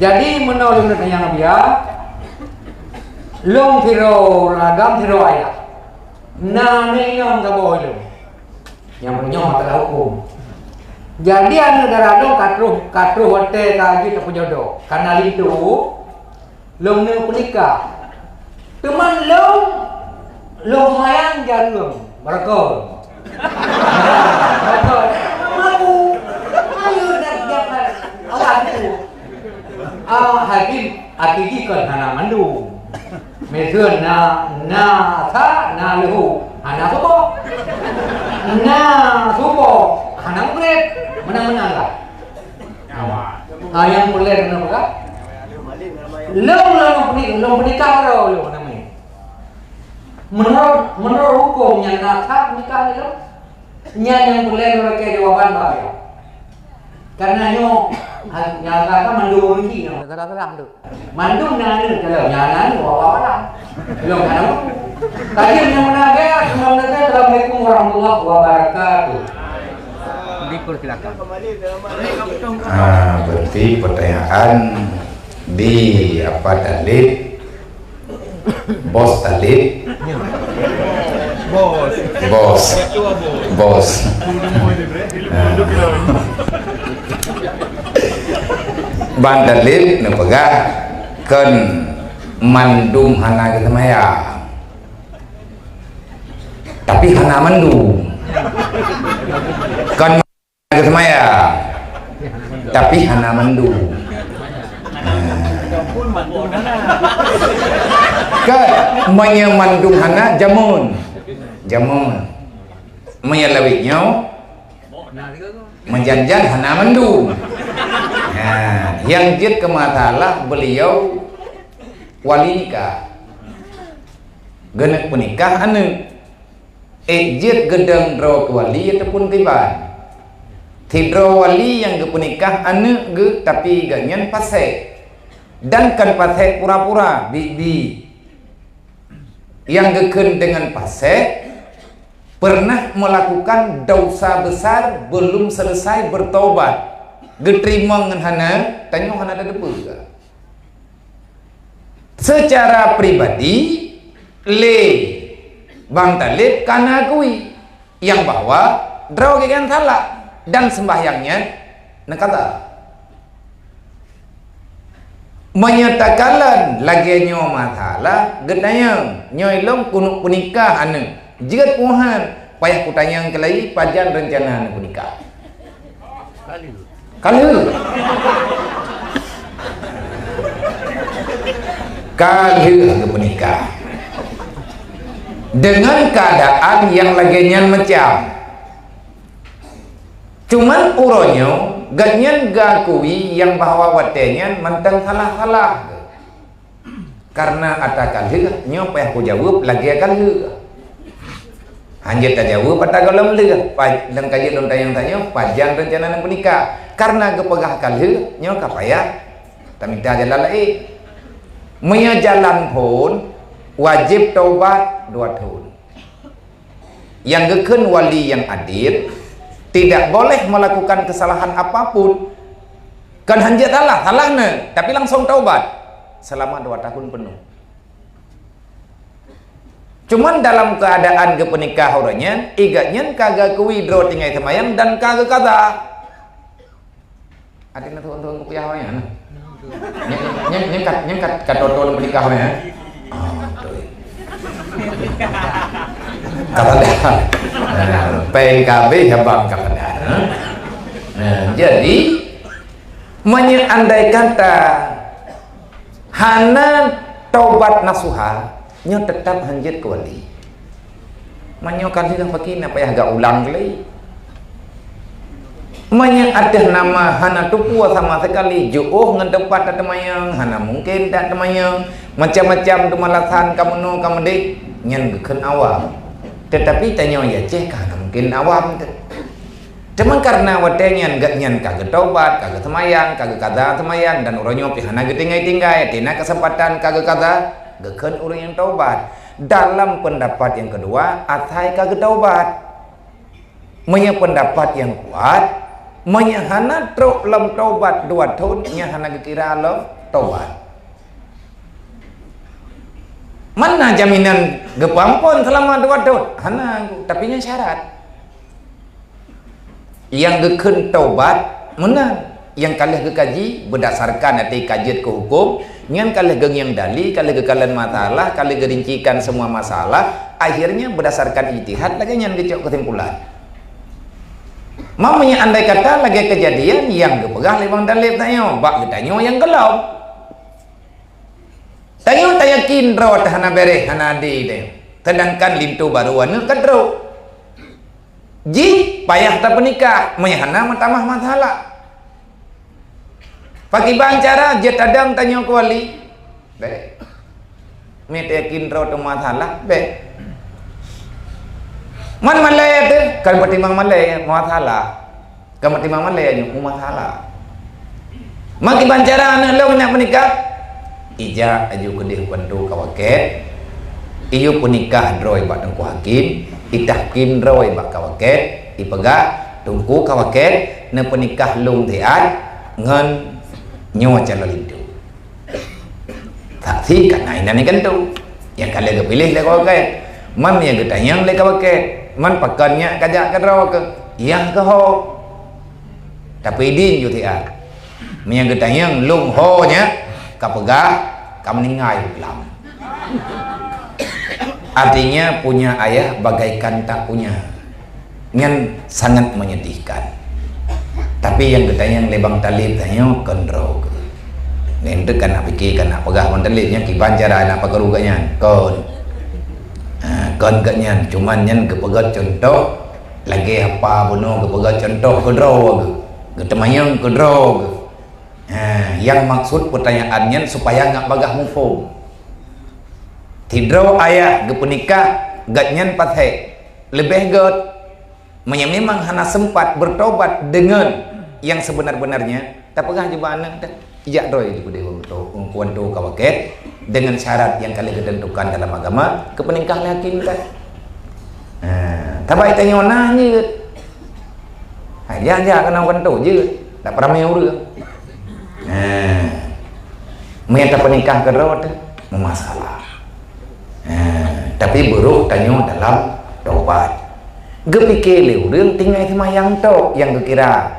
Jadi, meunoe lôn tanyong Abiya, lôn sidroe ureueng agam, sidroe ayah. Na aneuk inong saboh lôn. Nyang meunyoe masalah huköm. Jadi, aneuk dara lôn ka troh, ka troh watée ka jeuet tapeujodoh. Kana linto, lôn neuk peunikah. Teuma lôn, lôn seumayang jareueng, beureukoh. Beureukoh. Mabu. Ayo, dak, dak, Allah tu. Ah, hai jih, até jih kon hana mandum. Miseue na, na sa, na leuho, hana saboh. Ah, supo. Hana murit. Menang-menang lah. Ha, nyang murit kena peugah. Lôn, lôn peunikah, lôn peunikah droe lôn nama. Menurut, menurut hukum nyang na hak nikah lé lôn. Nyan nyang peureulèe lôn lakèe jawaban bak ayah. Karena nyoe, ha, nyang kata mandum ureueng nyoe, salah-salah tu. Mandum nyang anu, kalau nyang anu, wawa malam. Belum ada. Kajian yang menarik, assalamualaikum warahmatullahi wabarakatuh. Dipersilakan. Ah, berarti pertanyaan di apa, Talib? Bos Talib. Bos. Bos. Bos. Nah. Bang Talib neupeugah kon mandum hana geuseumayang. Tapi hana mandum. Kon Geuseumaya, tapi hana mandum. Ka, meunyoe mandum hana, jameun. Jameun. Meunyoe lawét nyoe, meujan-jan hana mandum. Nah, nyang jeuet keu masalah beliau wali nikah. Geuneuk peunikah aneuk. Ék jeuet geudong droe keu wali ataupun keu iban. Sidroe wali nyang geupeunikah aneuk geuh, tapi gobnyan pasék. Dan kon pasék pura-pura, bi-bi. Nyang geukheun deungon pasék, pernah melakukan dosa besar belum selesai bertobat. Geuteurimong ngon hana, tanyoe hana tateupeue. Secara pribadi, lé Bang Talib ka neukui nyang bahwa droe geuh nyan salah dan seumbahyang nyan neukaza. Meunyoe takalon lagèe nyoe masalah, geutanyong, nyoe lom keuneuk peunikah aneuk. Jeuet puhan, payah kutanyong keulai, pajan reuncana aneuk peunikah. Ka lheueh. Ka lheueh geupeunikah. Deungon keuadaan nyang lagèe nyan macam. Cuman uroe nyoe, gobnyan geuakui nyang bahwa watèe nyan mantong salah-salah. Karena ata ka lheueh, nyoe payah kujaweueb lagèe ka lheueh. Hanjeuet tajaweueb ata gohlom lheueh, pa-, dan ka jeuet lôn tanyong-tanyong, pajan reuncana aneuk peunikah. Karena geupeugah ka lheueh, nyoe ka payah tamita jalan laén. Meunyoe jalan phon, wajéb tobat dua thon. Nyang geukheun wali nyang adil, tidak boleh melakukan kesalahan apapun. Kon hanjeuet salah, salah nyan, tapi langsung taubat selama dua tahun penuh. Cuman dalam keadaan geupeunikah uroe nyan, igat nyan ka geukui droe tinggai seumayang dan ka geukaza. Até na tuan-tuan kupiah awaknyan. Nyang, nyang, nyang kat, nyang kat, kat tuan-tuan peunikah awaknyan. Ah, betul. Kata dah. Nah, peng kabeh abang kata dah. Nah, jadi, meunyoe andai kata hana taubat nasuha, nyoe teutap hanjeuet keu wali. Meunyoe ka lheueh, pakri na payah geuulang lé. Meunyoe ateueh nama hana teupeue sama sekali, jiôh ngon teumpat tateumayang, hana mungken tateumayang, macam-macam teumalasan ka meunoe ka meudéh, nyan geukheun awam. Teutapi tanyoe di Aceh ka hana mungken awam teuh. Teuma kareuna watée nyan gobnyan ka geutaubat, ka geuseumayang, ka geukaza seumayang, dan uroe nyoe pih hana geutinggai-tinggai, ateueh na keuseumpatan ka geukaza, geukheun ureuëng nyang taubat. Dalam peundapat nyang keudua, asai ka geutaubat. Meunyoe peundapat nyang kuat, meunyoe hana trok lom taubat dua thon, nyan hana geukira lom taubat. Mana jaminan geupeuamphon seulama dua thon? Hana, tapi nyan syarat. Nyang geukheun taubat meunan, nyang ka lheueh geukaji beurdasarkan até ka jeuet keu huköm, nyan ka lheueh geungieng dali, ka lheueh geukalon masalah, ka lheueh geurincikan semua masalah, akhirnya beurdasarkan ijtihad lagée nyan geucok keusimpulan. Meunyoe andai kata lagée keujadian nyang geupeugah lé Bang Daleb tanyoe, bak geutanyoe nyang gohlom. Tanyoe tayakin droe teuh hana béréh, hana adé teuh. Seudangkan linto barô aneuëk ka trok. Jih payah tapeunikah, meuhana meutamah masalah. Pakriban cara jeuet tadong tanyoe keu wali? Bèk. Meuyakin droe teuh masalah? Bèk. Man malèe teuh, kan peutimang malèe masalah. Ka meutimang malèe nyoe, oh, masalah. Meukiban cara aneuk lôn nak meunikah? Ijak aju keudeh keu teungku ka wakèe. Iyue peunikah droe bak teungku hakim, itahkim droe bak ka wakèe, ipeugah, "Teungku ka wakèe, neupeunikah lôn siat ngon nyoe calon linto." Saksi ka na inan igantung. Nyang ka lheueh geupiléh lé ka wakèe. Man nyang geutanyong lé ka wakèe. Man pakon nyak ka jak keudroe keuh? Nyang keuh ho. Tapi idin ju siat. Meunyo geutanyong lôn ho nyak, ka peugah ka meuninggai u glam. Artinya, punya ayah bagaikan tak punya. Nyan sangat menyedihkan. Tapi nyang geutanyong lé Bang Talib tanyoe kon droe keuh. Nyan teuh ka nak pike, ka nak peugah Bang Talib nyan kiban cara nak peukaru geuh nyan. Kon. Ha, kon geuh nyan, cuman nyan geupeugah contoh lagèe haba bunoe geupeugah contoh keu droe keuh. Geuteumanyong keu droe keuh. Ha, nyang maksud peutanyaan nyan supaya ngat bagah muphom. Sidroe ayah geupeunikah geuh nyan paséh. Leubeh gèt, meunyo memang hana sempat bertobat dengan yang sebenar-benarnya, tapeugah jubah aneuk teuh, ijak droe ju keudeh keu teungku ka wakèe dengan syarat nyang ka lheueh geuteuntukan dalam agama, geupeunikah lé hakim teuh. Ha, tapi tanyoe na jeuet. Ha, jak-jak keunoe keunoe jeuet, dak peuramé ureueng. Ha. Meunyo tapeunikah keudroe teuh, meumasalah. Ha, tapi beurôh tanyoe dalam tobat. Geupike lé ureueng tinggai seumayang tok nyang geukira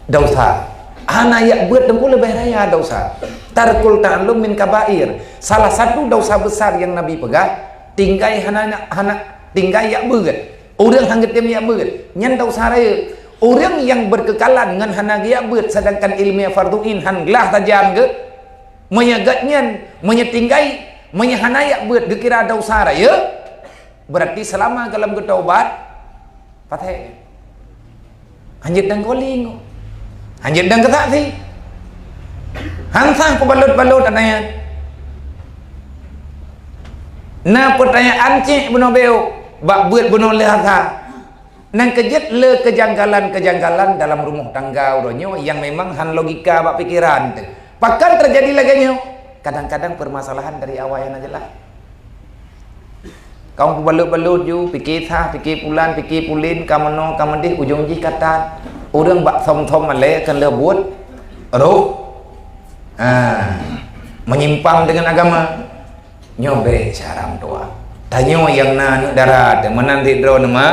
desya. Hana jak beuet teungku leubeh raya desya. Tarkul ta'allum min kabair. Salah satu desya besar nyang Nabi peugah, tinggai hana, hana, tinggai jak beuet. Ureueng han geutem jak beuet, nyan desya raya. Ureueng nyang beukeukalan ngon hana geujak beuet, sedangkan ileumèe fardhu ain han glah sajan geuh, meunyo geuh nyan, meunyo tinggai, meunyo hana jak beuet geukira desya raya, berarti seulama geuh lam geutobat, paséh. Han jeuet dong keu wali nyoe. Han jeuet dong keu saksi. Han sah peubalot-balot aneuk nyan. Na peutanyaan cit bunoe beuh, bak beuet bunoe lheueh asa. Nyang keujeuet le kejanggalan-kejanggalan dalam rumoh tangga uroe nyoe nyang memang han logika bak pikeran teuh. Pakon teujadi lagèe nyoe? Kadang-kadang permasalahan dari awai hana jeulaih. Ka peubalot-balot ju, pike sah, pike pulan, pike pulen, ka meunoe, ka meudeh, ujong jih ka that. Ureueng bak thom-thom malèe keu lheueh buet roh. Ha, menyimpang dengan agama. Nyoe bèk cara meutuah. Tanyoe nyang na aneuk dara teuh, meunan sidroe teuma,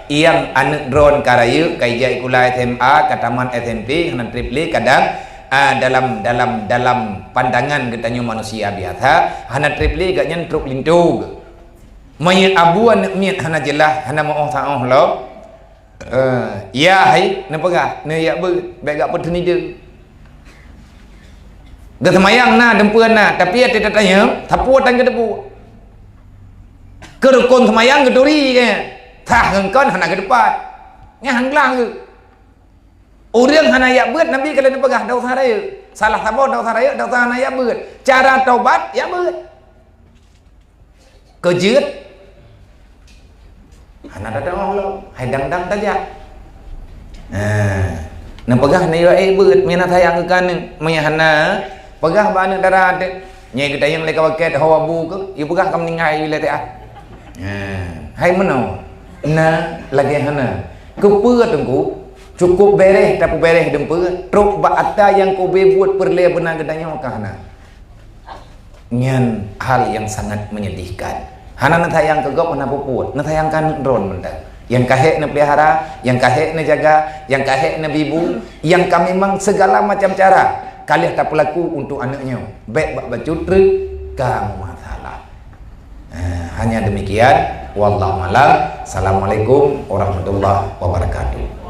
nyang aneuk droen ka rayeuk, ka ijak sikula S M A, ka tamat S M P, hana trép lé kadang, ah, dalam, dalam, dalam pandangan geutanyoe manusia biasa, hana trép lé geuh nyan trok linto geuh. Meunyo abu aneuk miet hana jeulaih, hana meu'oh saôh lom, Eh, ya hai, neupeugah, neujak beuet, bèk gak peuteunide. Geuseumayang na, dumpeue na, tapi até tatanyong, sapeue tan geuteupeue. Keu rukon seumayang geuturi, kan? Sah ngon kon hana geuteupat. Nyan han glah geuh. Ureueng hana jak beuet, Nabi ka lheueh neupeugah, desya rayeuk. Salah saboh desya rayeuk, desya hana jak beuet. Cara tobat, jak beuet. Keu jeuet, hana tateu'oh lom, hai dang-dang tajak. Nah, neupeugah neuyue ék beuet, meunyo na sayang keu aneuk, meunyo hana, peugah bak aneuk dara teuh, nyoe geutanyong lé ka wakèe ho abu keuh, yue peugah ka meuninggai yue lé teuh ah. Nah, hai meunoe, na lagèe hana. Keupeue teungku, cukup bèrèh tapeubèrèh dumpeue, trok bak ata nyang kube buet peureulèe beuna geutanyoe ka hana. Nyan hal nyang sangat menyedihkan. Hana neusayang keu gob hana peupuet, neusayang keu aneuk droen mantong. Nyang ka hék neupeulihara, nyang ka hék neujaga, nyang ka hék neubibu, nyang ka memang segala macam cara ka lheueh tapeulaku untuk aneuk nyoe. Bèk bak bacut treuk ka meumasalah. Eh, hanya demikian. Wallahu a'lam. Assalamualaikum warahmatullahi wabarakatuh.